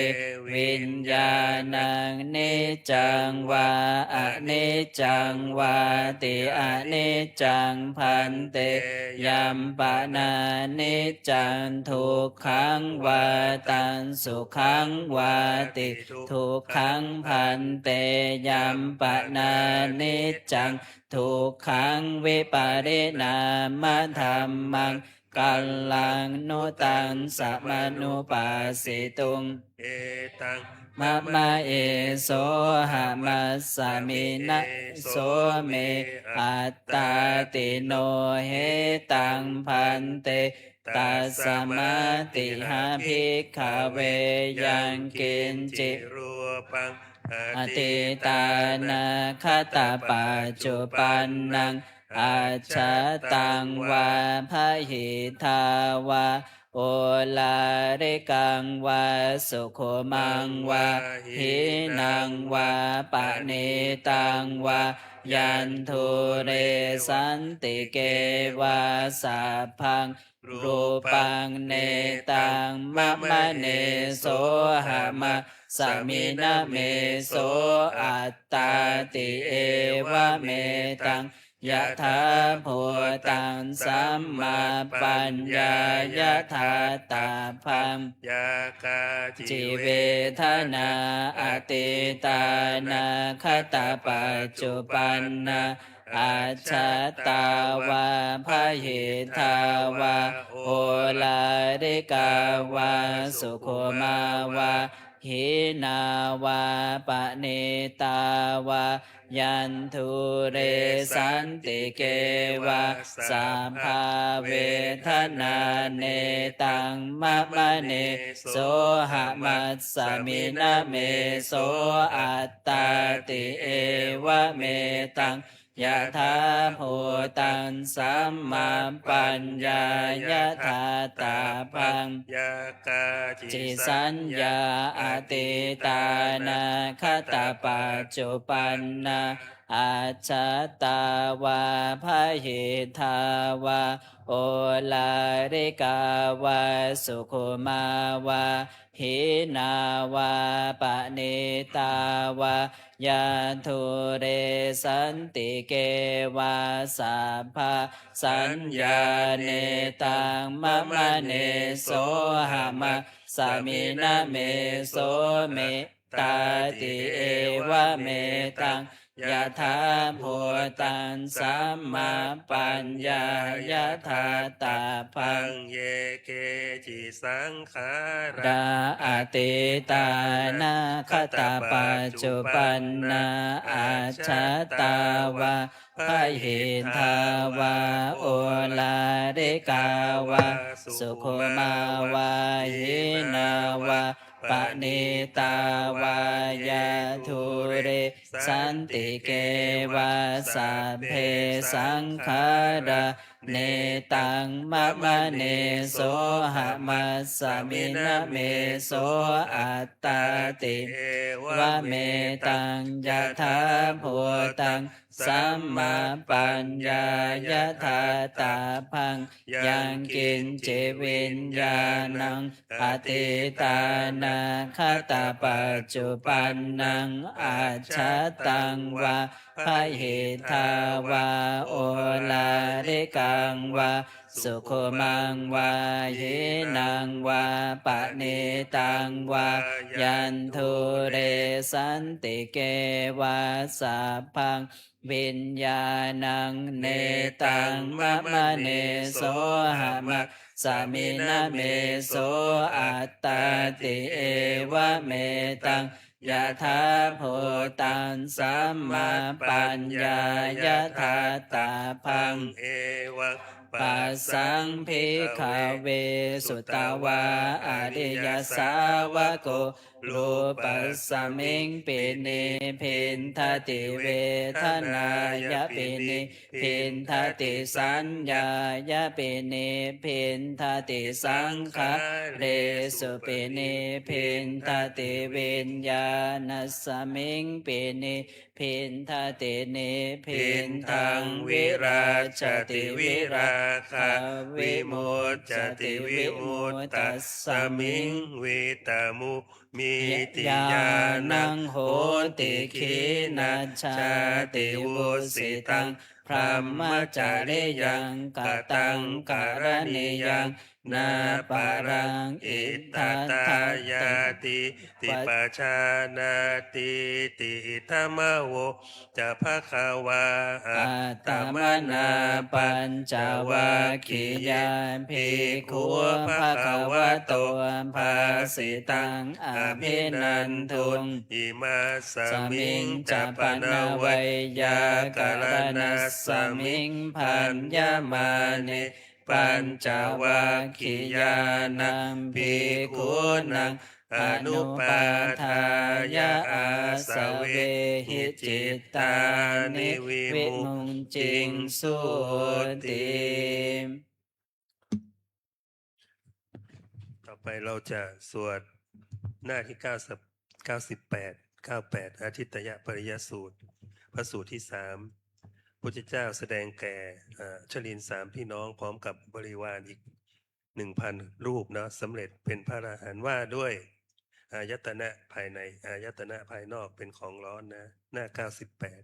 viññāṇaṃ niccaṃ vā aniccaṃ vāti? Aniccaṃ bhante. Yampanāniccaṃ dukkhaṃ vā taṃ sukhaṃ vāti? Dukkhaṃ bhante. Yampanāniccaṃ dukkhaṃ vipariṇāmadhammaṃ kallaṃ nu taṃ samanupassituṃ. Etaṃ mama esohamassa-mi eso me attāti no hetaṃ bhante. Tasmā tiha bhikkhave yaṃ kiñci rūpaṃ atītānāgatapaccupannaṃ ajjhattaṃ vā bahiddhā vā oḷārikaṃ vā sukhumaṃ vā hīnaṃ vā paṇītaṃ vā yaṃ dūre santike vā sabbaṃ rūpaṃ netaṃ mama nesohamassa-mi na meso attāti evametaṃ yathābhūtaṃ sammappaññāya dātabbaṃ. Yā kāci vedanā atītānāgatapaccuppannā ajjhattā vā bahiddhā vā oḷārikā vā sukhumā vā hīnā vā paṇītā vā yaṃ dūre santike vā sabbā vedanā netaṃ mama nesohamassa-mi na meso attāti evametaṃ yathābhūtaṃ sammappaññāya dātabbaṃ. Yā kāci saññā atītānāgatapaccuppannā ajjhattā vā bahiddhā vā oḷārikā vā sukhumā vā hīnā vā paṇītā vā yā dūre santike vā sabbā saññā netaṃ mama nesohamassa-mi na meso me attāti evametaṃ yathābhūtaṃ sammappaññāya dātabbaṃ. Ye keci saṅkhārā atītānāgatapaccuppannā ajjhattā vā bahiddhā vā oḷārikā vā sukhumā vā hīnā vā paṇītā vā yā dūre santike vā sabbe saṅkhārā netaṃ mama nesohamassa minammeso attāti evametaṃ yathābhūtaṃ sammappaññāya ṭhātabbaṃ. Yaṅkiñci viññāṇaṃ atītānāgatapaccuppannaṃ ajjhattaṃ vā bahiddhā vā oḷārikaṃ vā sukhumaṃ vā hīnaṃ vā paṇītaṃ vā yandūre santike vā sabbaṃ viññāṇaṃ netaṃ mama nesohamassa minammeso attāti evametaṃ yathābhūtaṃ sammappaññāya ṭhātabbaṃ. Evaṃ passaṃ bhikkhave sutavā ariyasāvako rūpasmiṃpi nibbindati, vedanāyapi nibbindati, saññāyapi nibbindati, saṅkhāresupi nibbindati, viññāṇasmiṃpi nibbindati, nibbindaṃ virajjati, virāgā vimuccati, vimuttasmiṃ vitamu mīti ñāṇaṃ hoti. Khīṇajāti vusitaṃ brahmacariyaṃ kataṃ karaṇīyaṃ nāparaṃ itthattāyāti pajānātīti. Idamavoca bhagavā. Attamanā pañcavaggiyā bhikkhū bhagavato bhāsitaṃ abhinanduṃ. Imasmiñca pana veyyākaraṇasmiṃ bhaññamāne pañcavaggiyānaṃ bhikkhūnaṃ anupādāya āsavehi cittāni vimucciṃsūti. ต่อไปเราจะสวดหน้าที่เก้าสิบ เก้าสิบแปด เก้าแปด อาทิตยปริยสูตร พระสูตรที่สาม พุทธเจ้าแสดงแก่ เอ่อ ชลินสามพี่น้องพร้อมกับบริวารอีก หนึ่งพัน รูปเนาะ สำเร็จเป็นพระอรหันต์ ว่าด้วยอายตนะภายใน อายตนะภายนอกเป็นของร้อนนะ หน้า เก้าสิบแปด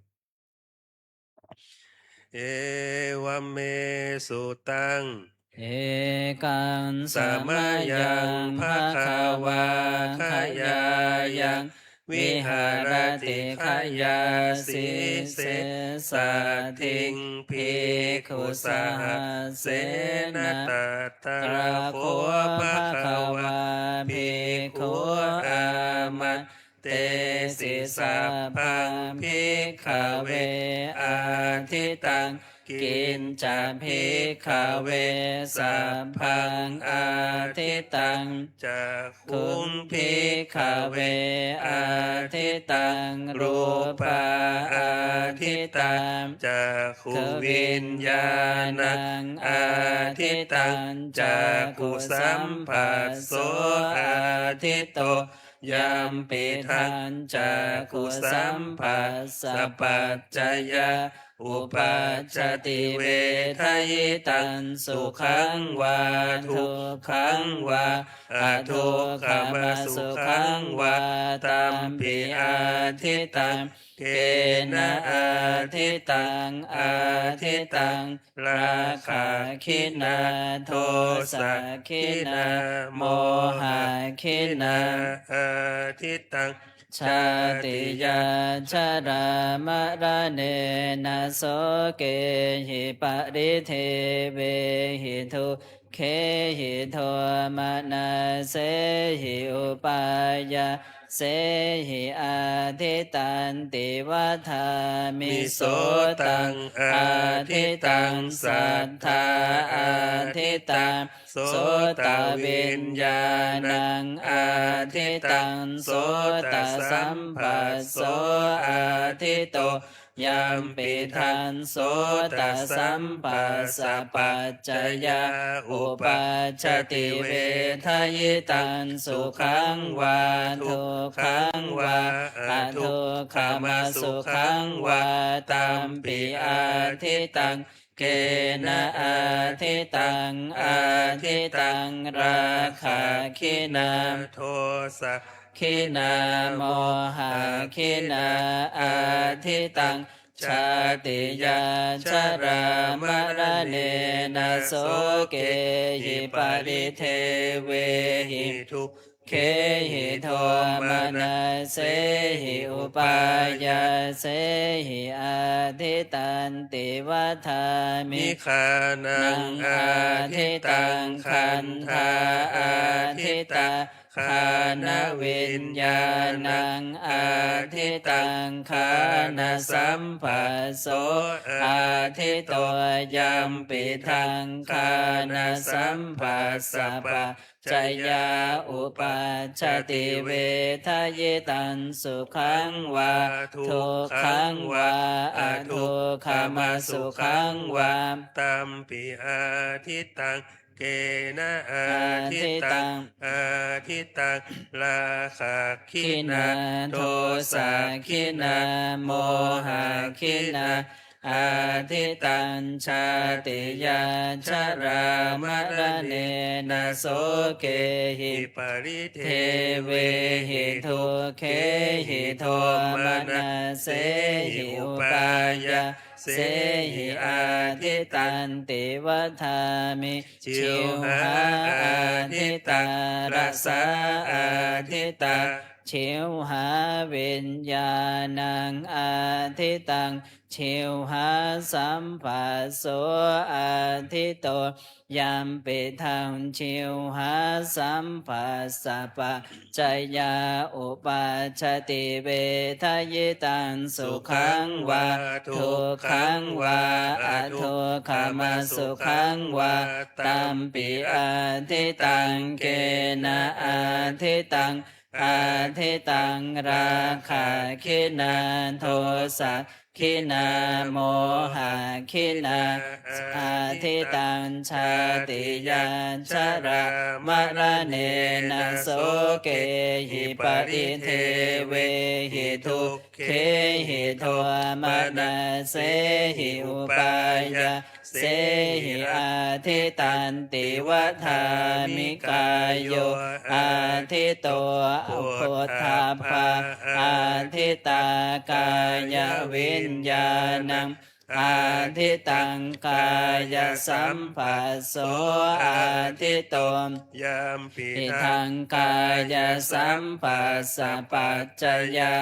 Evaṃ me sutaṃ. Ekaṃ samayaṃ bhagavā gayāyaṃ viharati gayāsīse saddhiṃ bhikkhusahassena. Tatra kho bhagavā bhikkhū āmantesi: Sabbaṃ bhikkhave ādittaṃ. Kiñca bhikkhave sabbaṃ ādittaṃ? Cakkhuṃ bhikkhave ādittaṃ, rūpā ādittā, cakkhuviññāṇaṃ ādittaṃ, cakkhusamphasso āditto, yampidaṃ cakkhusamphassapaccayā uppajjati vedayitaṃ sukhaṃ vā dukkhaṃ vā adukkhamasukhaṃ vā, tampi ādittaṃ. Kena ādittaṃ? Ādittaṃ rāgagginā dosagginā mohagginā ādittaṃ. Jātiyā jarāmaraṇena sokehi paridevehi dukkhehi domanassehi upāyā sehi ādhitanti vadāmi. Sotaṃ ādhitaṃ, saddhā ādhitā, sotaviññāṇaṃ ādhitaṃ, sotasamphasso ādhito, yampidaṃ sotasamphassapaccayaṃ uppajjati vedayitaṃ sukhaṃ vā dukkhaṃ vā adukkhamasukhaṃ vā, tampi ādhitaṃ. Kena ādhitaṃ? Ādhitaṃ rāgagginā, dosagginā, mohagginā. Ādhitaṃ jātiyā jarāmaraṇena sokehi paridevehi dukkhehi domanassehi upāyāsehi ādhitanti vadāmi. Nikkhaṇaṃ ādhitaṃ, gandhā ādhitā, ghānaviññāṇaṃ ādhitaṃ, ghānasamphasso ādhito, yampidaṃ ghānasamphassapaccayā uppajjati vedayitaṃ sukhaṃ vā dukkhaṃ vā adukkhamasukhaṃ vā, tampi ādhitaṃ. Kena ādhitaṃ? Ādhitaṃ rāgagginā, dosagginā, mohagginā. Ādhitaṃ jātiyā jarāmaraṇena sokehi paridevehi dukkhehi domanassehi upāyāsehi ādhitanti vadāmi. Jivhā ādhitā, rasā ādhitā, jivhāviññāṇaṃ ādhitaṃ, jivhāsamphasso ādhito, yampidaṃ jivhāsamphassapaccayā uppajjati vedayitaṃ sukhaṃ vā dukkhaṃ vā adukkhamasukhaṃ vā, tampi ādhitaṃ. Kena ādhitaṃ? Ādhitaṃ rāgagginā, dosagginā, mohagginā. Ādhitaṃ jātiyā jarāmaraṇena sokehi paridevehi dukkhehi domanassehi upāyā sehi ādhitanti vadāmi. Kāyo ādhito, phoṭṭhabbā ādhitā, kāyaviññāṇaṃ ādhitaṃ, kāyasamphasso ādhito, yampidaṃ kāyasamphassapaccayā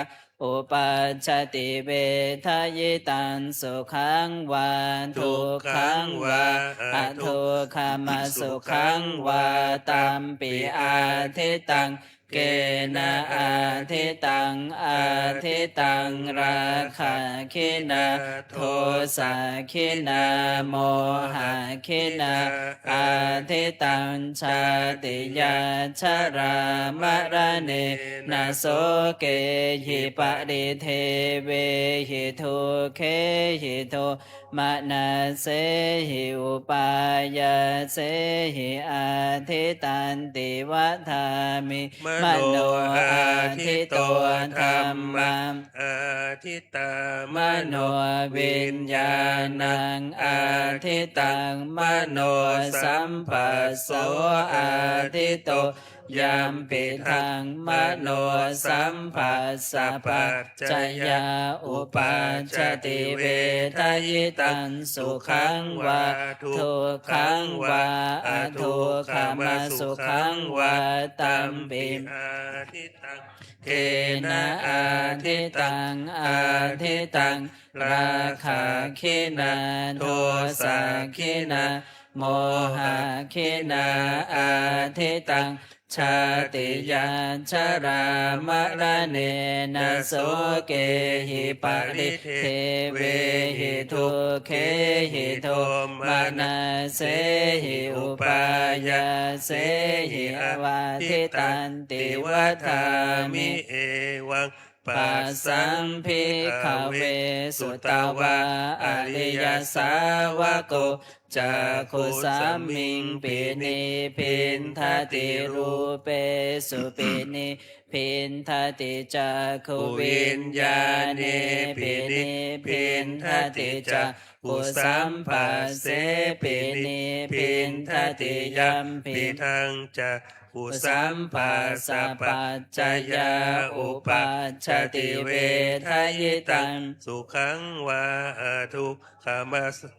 uppajjati vedayitaṃ sukhaṃ vā dukkhaṃ vā adukkhamasukhaṃ vā, tampi ādhitaṃ. Kena ādhitaṃ? Ādhitaṃ rāgagginā, dosagginā, mohagginā. Ādhitaṃ jātiyā jarāmaraṇena sokehi paridevehi dukkhehi domanassehi upāyāsehi ādhitanti vadāmi. Mano ādhito, dhammā ādhitā, manoviññāṇaṃ ādhitaṃ, manosamphasso ādhito, yampidaṃ manosamphassapaccayā uppajjati vedayitaṃ sukhaṃ vā dukkhaṃ vā adukkhamasukhaṃ vā, tampi ādhitaṃ. Kena ādhitaṃ? Ādhitaṃ rāgagginā, dosagginā, mohakkhinā āditaṃ, jātiyā jarāmaraṇena sokehi paridevehi dukkhehi domanassehi upāyāsehi pavadzitanti vadāmi. Evaṃ passaṃ bhikkhave sutavā ariyasāvako cakkhusmiṃpi nibbindati, rūpesupi nibbindati, cakkhuviññāṇepi nibbindati, cakkhusamphassespi nibbindati. Yampidaṃ cakkhusamphassapaccayā uppajjati vedayitaṃ sukhaṃ vā adukkhamasukhā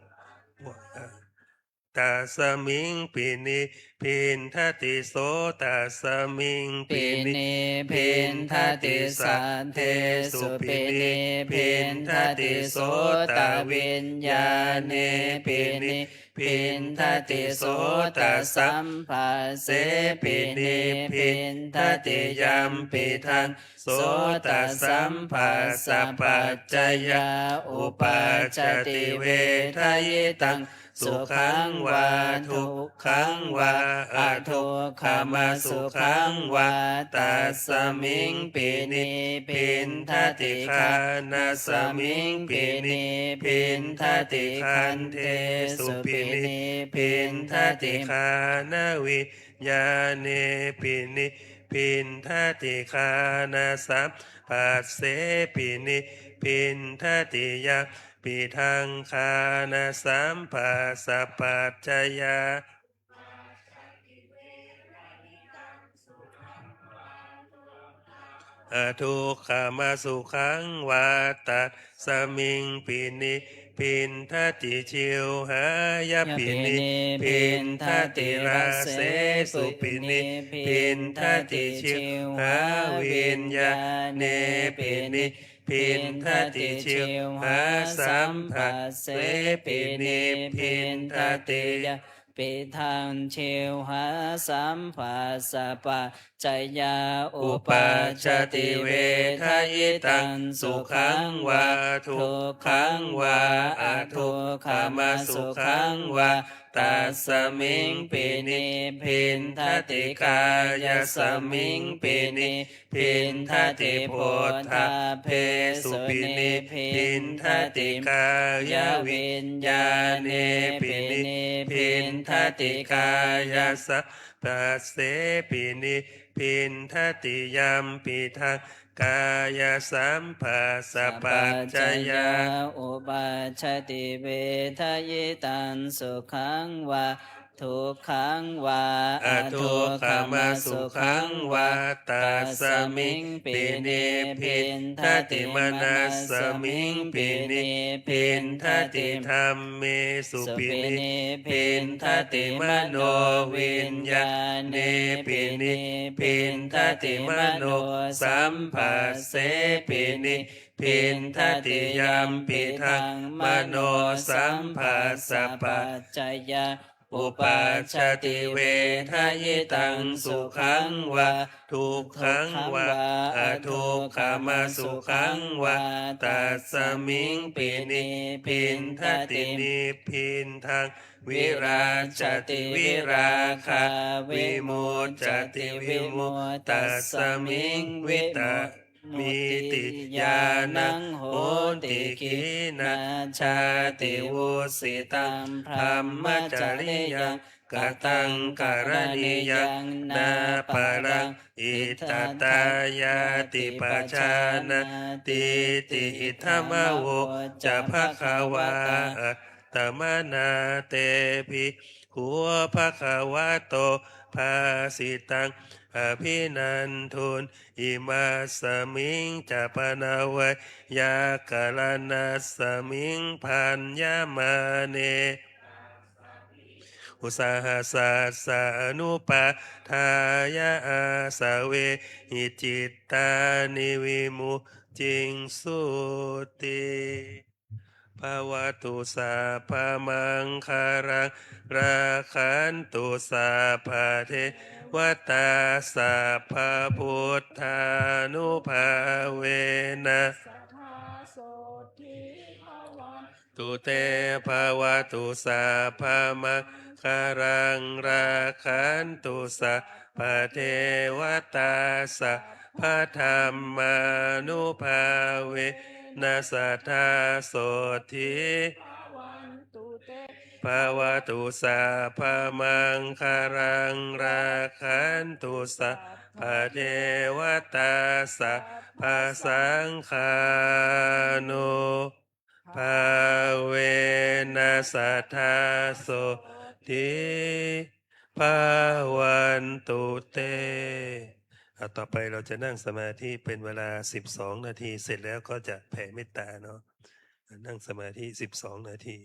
tasmiṃpi nibbindati, sotasmiṃpi nibbindati, saddesupi nibbindati, sotaviññāṇepi nibbindati, sotasamphassepi nibbindati. Yampidaṃ sotasamphassapaccayā uppajjati vedayitaṃ sukhaṃ vā dukkhaṃ vā adukkhamasukhaṃ vā tasmiṃpi nibbindati. Ghānasmiṃpi nibbindati, gandhesupi nibbindati, ghānaviññāṇepi nibbindati, ghānasamphassepi nibbindati. Yampidaṃ ghānasamphassapaccayā adukkhamasukhaṃ vā tasmiṃpi nibbindati. Jivhāyapi nibbindati, rasesupi nibbindati, jivhāviññāṇepi nibbindati, jivhāsamphassepi nibbindati. Yampidaṃ jivhāsamphassapaccayā uppajjati vedayitaṃ sukhaṃ vā dukkhaṃ vā adukkhamasukhaṃ vā tasmiṃpi nibbindati. Kāyasmiṃpi nibbindati, phoṭṭhabbesupi nibbindati, kāyaviññāṇepi nibbindati, kāyasamphassepi nibbindati. Yampidaṃ kāyasamphassapaccayā uppajjati vedayitaṃ sukhaṃ vā dukkhaṃ vā adukkhamasukhaṃ vā tasmiṃpi nibbindati. Manasmiṃpi nibbindati, dhammesupi nibbindati, manoviññāṇepi nibbindati, manosamphassepi nibbindati. Yampidaṃ manosamphassapaccayā uppajjati vedayitaṃ sukhaṃ vā dukkhaṃ vā adukkhamasukhaṃ vā tasmiṃpi nibbindati. Nibbindaṃ virajjati, virāgā vimuccati, vimuttasmiṃ vita mīti ñāṇaṃ hoti. Khīṇā jāti, vusitaṃ brahmacariyaṃ, kataṃ karaṇīyaṃ nāparaṃ itthattāyāti pajānātīti. Idamavoca bhagavā. Attamanā te bhikkhū bhagavato bhāsitaṃ abhinanduṃ. Imasmiñca pana veyyākaraṇasmiṃ bhaññamāne sahassassa anupādāya, āsavehi cittāni vimucciṃsūti. bhavatu sabbamaṅgalaṃ, rakkhantu sabbadevatā, sabbabuddhānubhāvena sadā sotthī bhavantu te. Bhavatu sabbamaṅgalaṃ, rakkhantu sabbadevatā, sabbadhammānubhāvena sadā sotthī bhavantu te. Bhavatu sabbamaṅgalaṃ, rakkhantu sabbadevatā, sabbasaṅghānubhāvena sadā sotthī bhavantu te. อ่ะ ต่อไปเราจะนั่งสมาธิเป็นเวลา สิบสอง นาที เสร็จแล้วก็จะแผ่เมตตาเนาะ นั่งสมาธิ สิบสอง นาที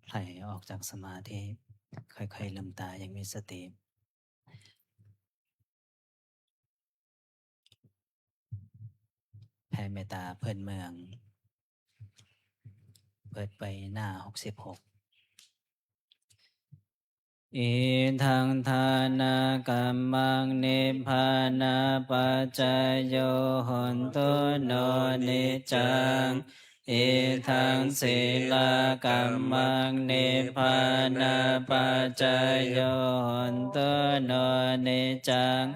ไผลออกจากสมาธิ ค่อยๆลืมตาอย่างมีสติ แผ่เมตตาเพื่อนเมือง เปิดไปหน้าหกสิบหก Idaṃ dānakammaṃ nibbānapaccayo hotu no niccaṃ. Idaṃ sīlakammaṃ nibbānapaccayo hotu no niccaṃ.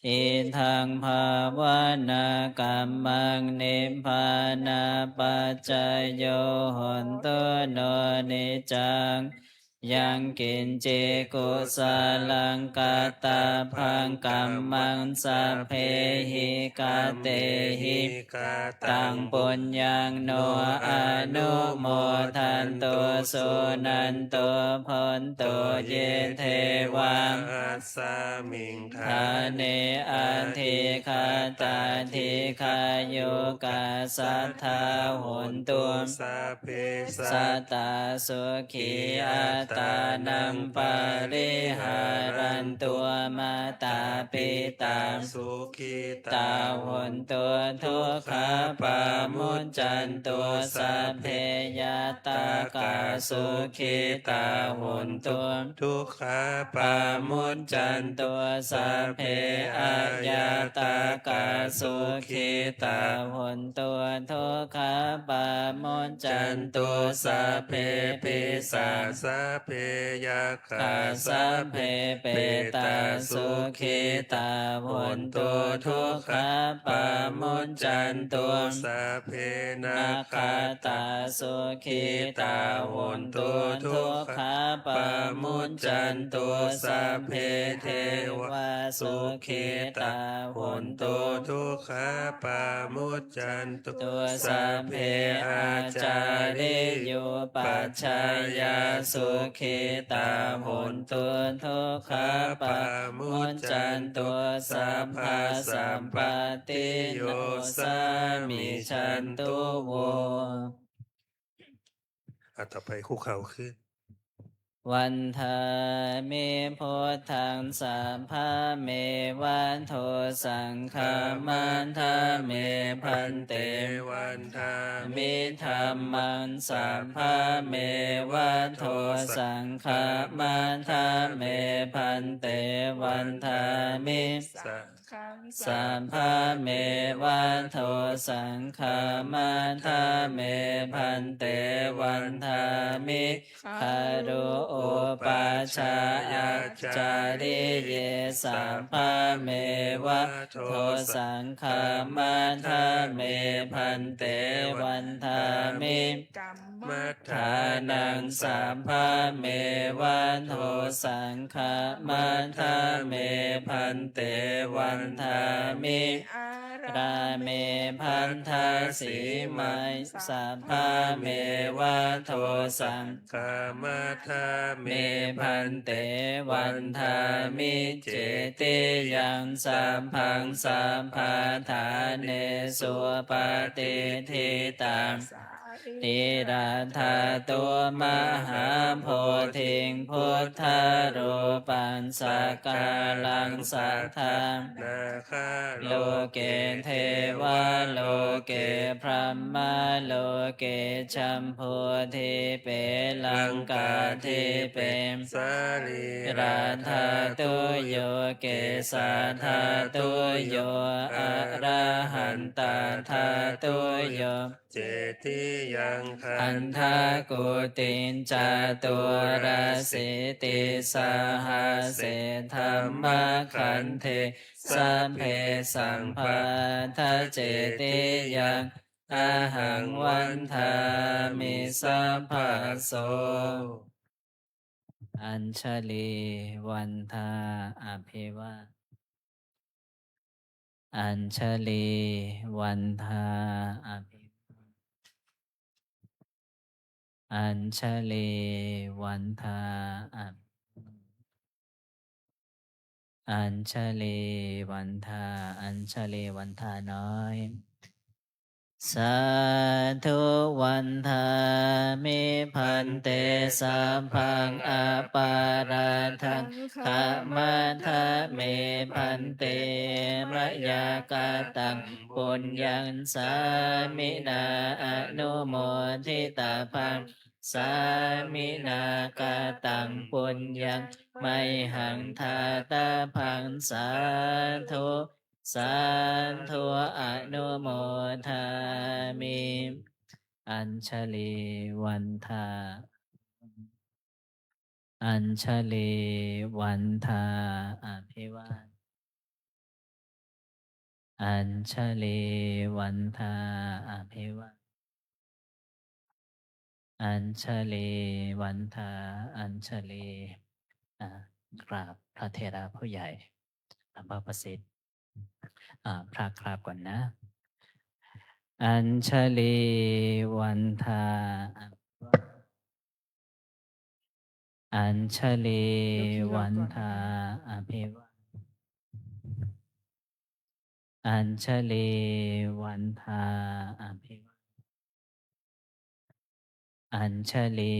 Idaṃ bhāvanākammaṃ nibbānapaccayo hotu no niccaṃ. Yaṃ kiñci kusalaṃ kattabbaṃ kammaṃ sabbehi katehi kataṃ puññaṃ no anumodantu suṇantu bhonto ye devā asmiṃ ṭhāne adhigatā dīghāyukā sadā hontu. Sabbe sattā sukhī attānaṃ pariharantu. Mātā pitā sukhitā hontu dukkhā pamuccantu. Sabbe ñātakā sukhitā hontu dukkhā pamuccantu. Sabbe aññātakā sukhitā hontu dukkhā pamuccantu. Sabbe pisā sabbe yakkhā sabbe petā sukhitā hontu dukkhā pamuccantu. Sabbe nakkhattā sukhitā hontu dukkhā pamuccantu. Sabbe devā sukhitā hontu dukkhā pamuccantu. Sabbe ācariyupajjhāyā sukhitā hontu dukkhā pamuccantu. Sabbasampattiyo samijjhantu vo. อ่ะ ต่อไปคุกเข่าขึ้น Vandāmi buddhaṃ sabbaṃ me va do saṅghaṃ. Vandāmi bhante, vandāmi dhammaṃ sabbaṃ me va do saṅghaṃ. Vandāmi bhante, vandāmi saṅghaṃ sabbaṃ me va do saṅghaṃ. Vandāmi bhante, vandāmi garu upajjhāyācariye sabbaṃ me va do saṅghaṃ. Vandāmi bhante, vandāmi kammaṭṭhānaṃ sabbaṃ me va do saṅghaṃ. Vandāmi bhante, vandāmi ārāme bandhasīmā sabbaṃ me va do saṅghaṃ. Vandāmi bhante, vandāmi cetiyaṃ sabbaṃ sabbaṭṭhānesu patiṭṭhitaṃ sārīradhātu mahābodhiṃ buddharūpaṃ sakalaṃ sadā nāgaloke devaloke brahmaloke jambudīpe laṅkādīpe sārīradhātuyo kesādhātuyo arahantadhātuyo cetiyaṃ gandhakuṭiṃ caturāsītisahasсе dhammakkhandhe sabbesaṃ buddhacetiyaṃ ahaṃ vandāmi sabbaso. Añjali vandhā abhiva- Añjali vandhā abhi- Añjali vandhā abhi- Añjali vandhā, Añjali vandhā น้อย Sādhu vandāmi bhante, sabbaṃ aparādhaṃ khamatha me bhante, mayā kataṃ puññaṃ sāminā anumoditabbaṃ, sāminā kataṃ puññaṃ mayhaṃ dātabbaṃ, sādhu sādhu anumodāmi. Añjali vandā, añjali vandā abhivā, añjali vandā abhivā, añjali vandā añjali. อ่ากราบพระเถระผู้ใหญ่ หลวงพ่อประสิทธิ์ อ่าพระกราบก่อนนะ Añjali vandā abhivā, añjali vandā abhivā, añjali vandā abhivā, añjali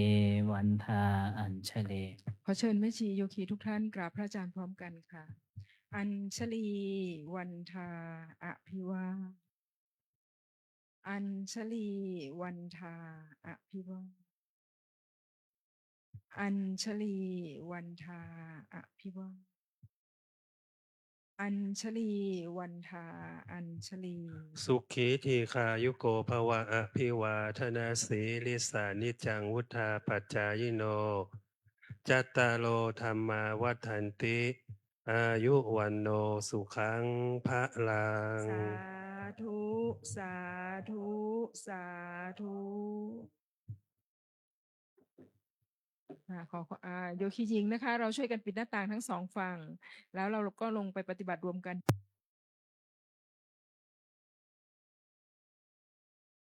vandā añjali. ขอเชิญแม่ชีโยคีทุกท่านกราบพระอาจารย์พร้อมกันค่ะ Añjali vandā abhivā, añjali vandā abhivā, añjali vandā abhivā, añjali vandā añjali. Sukhī dīghāyuko bhava. Abhivādanasīlissa niccaṃ vuḍḍhāpacāyino cattāro dhammā vaḍḍhanti, āyu vaṇṇo sukhaṃ balaṃ. Sādhu, sādhu, sādhu. อ่าขอขออ่าโยคีหญิงนะคะ เราช่วยกันปิดหน้าต่างทั้งสองฝั่ง แล้วเราก็ลงไปปฏิบัติรวมกัน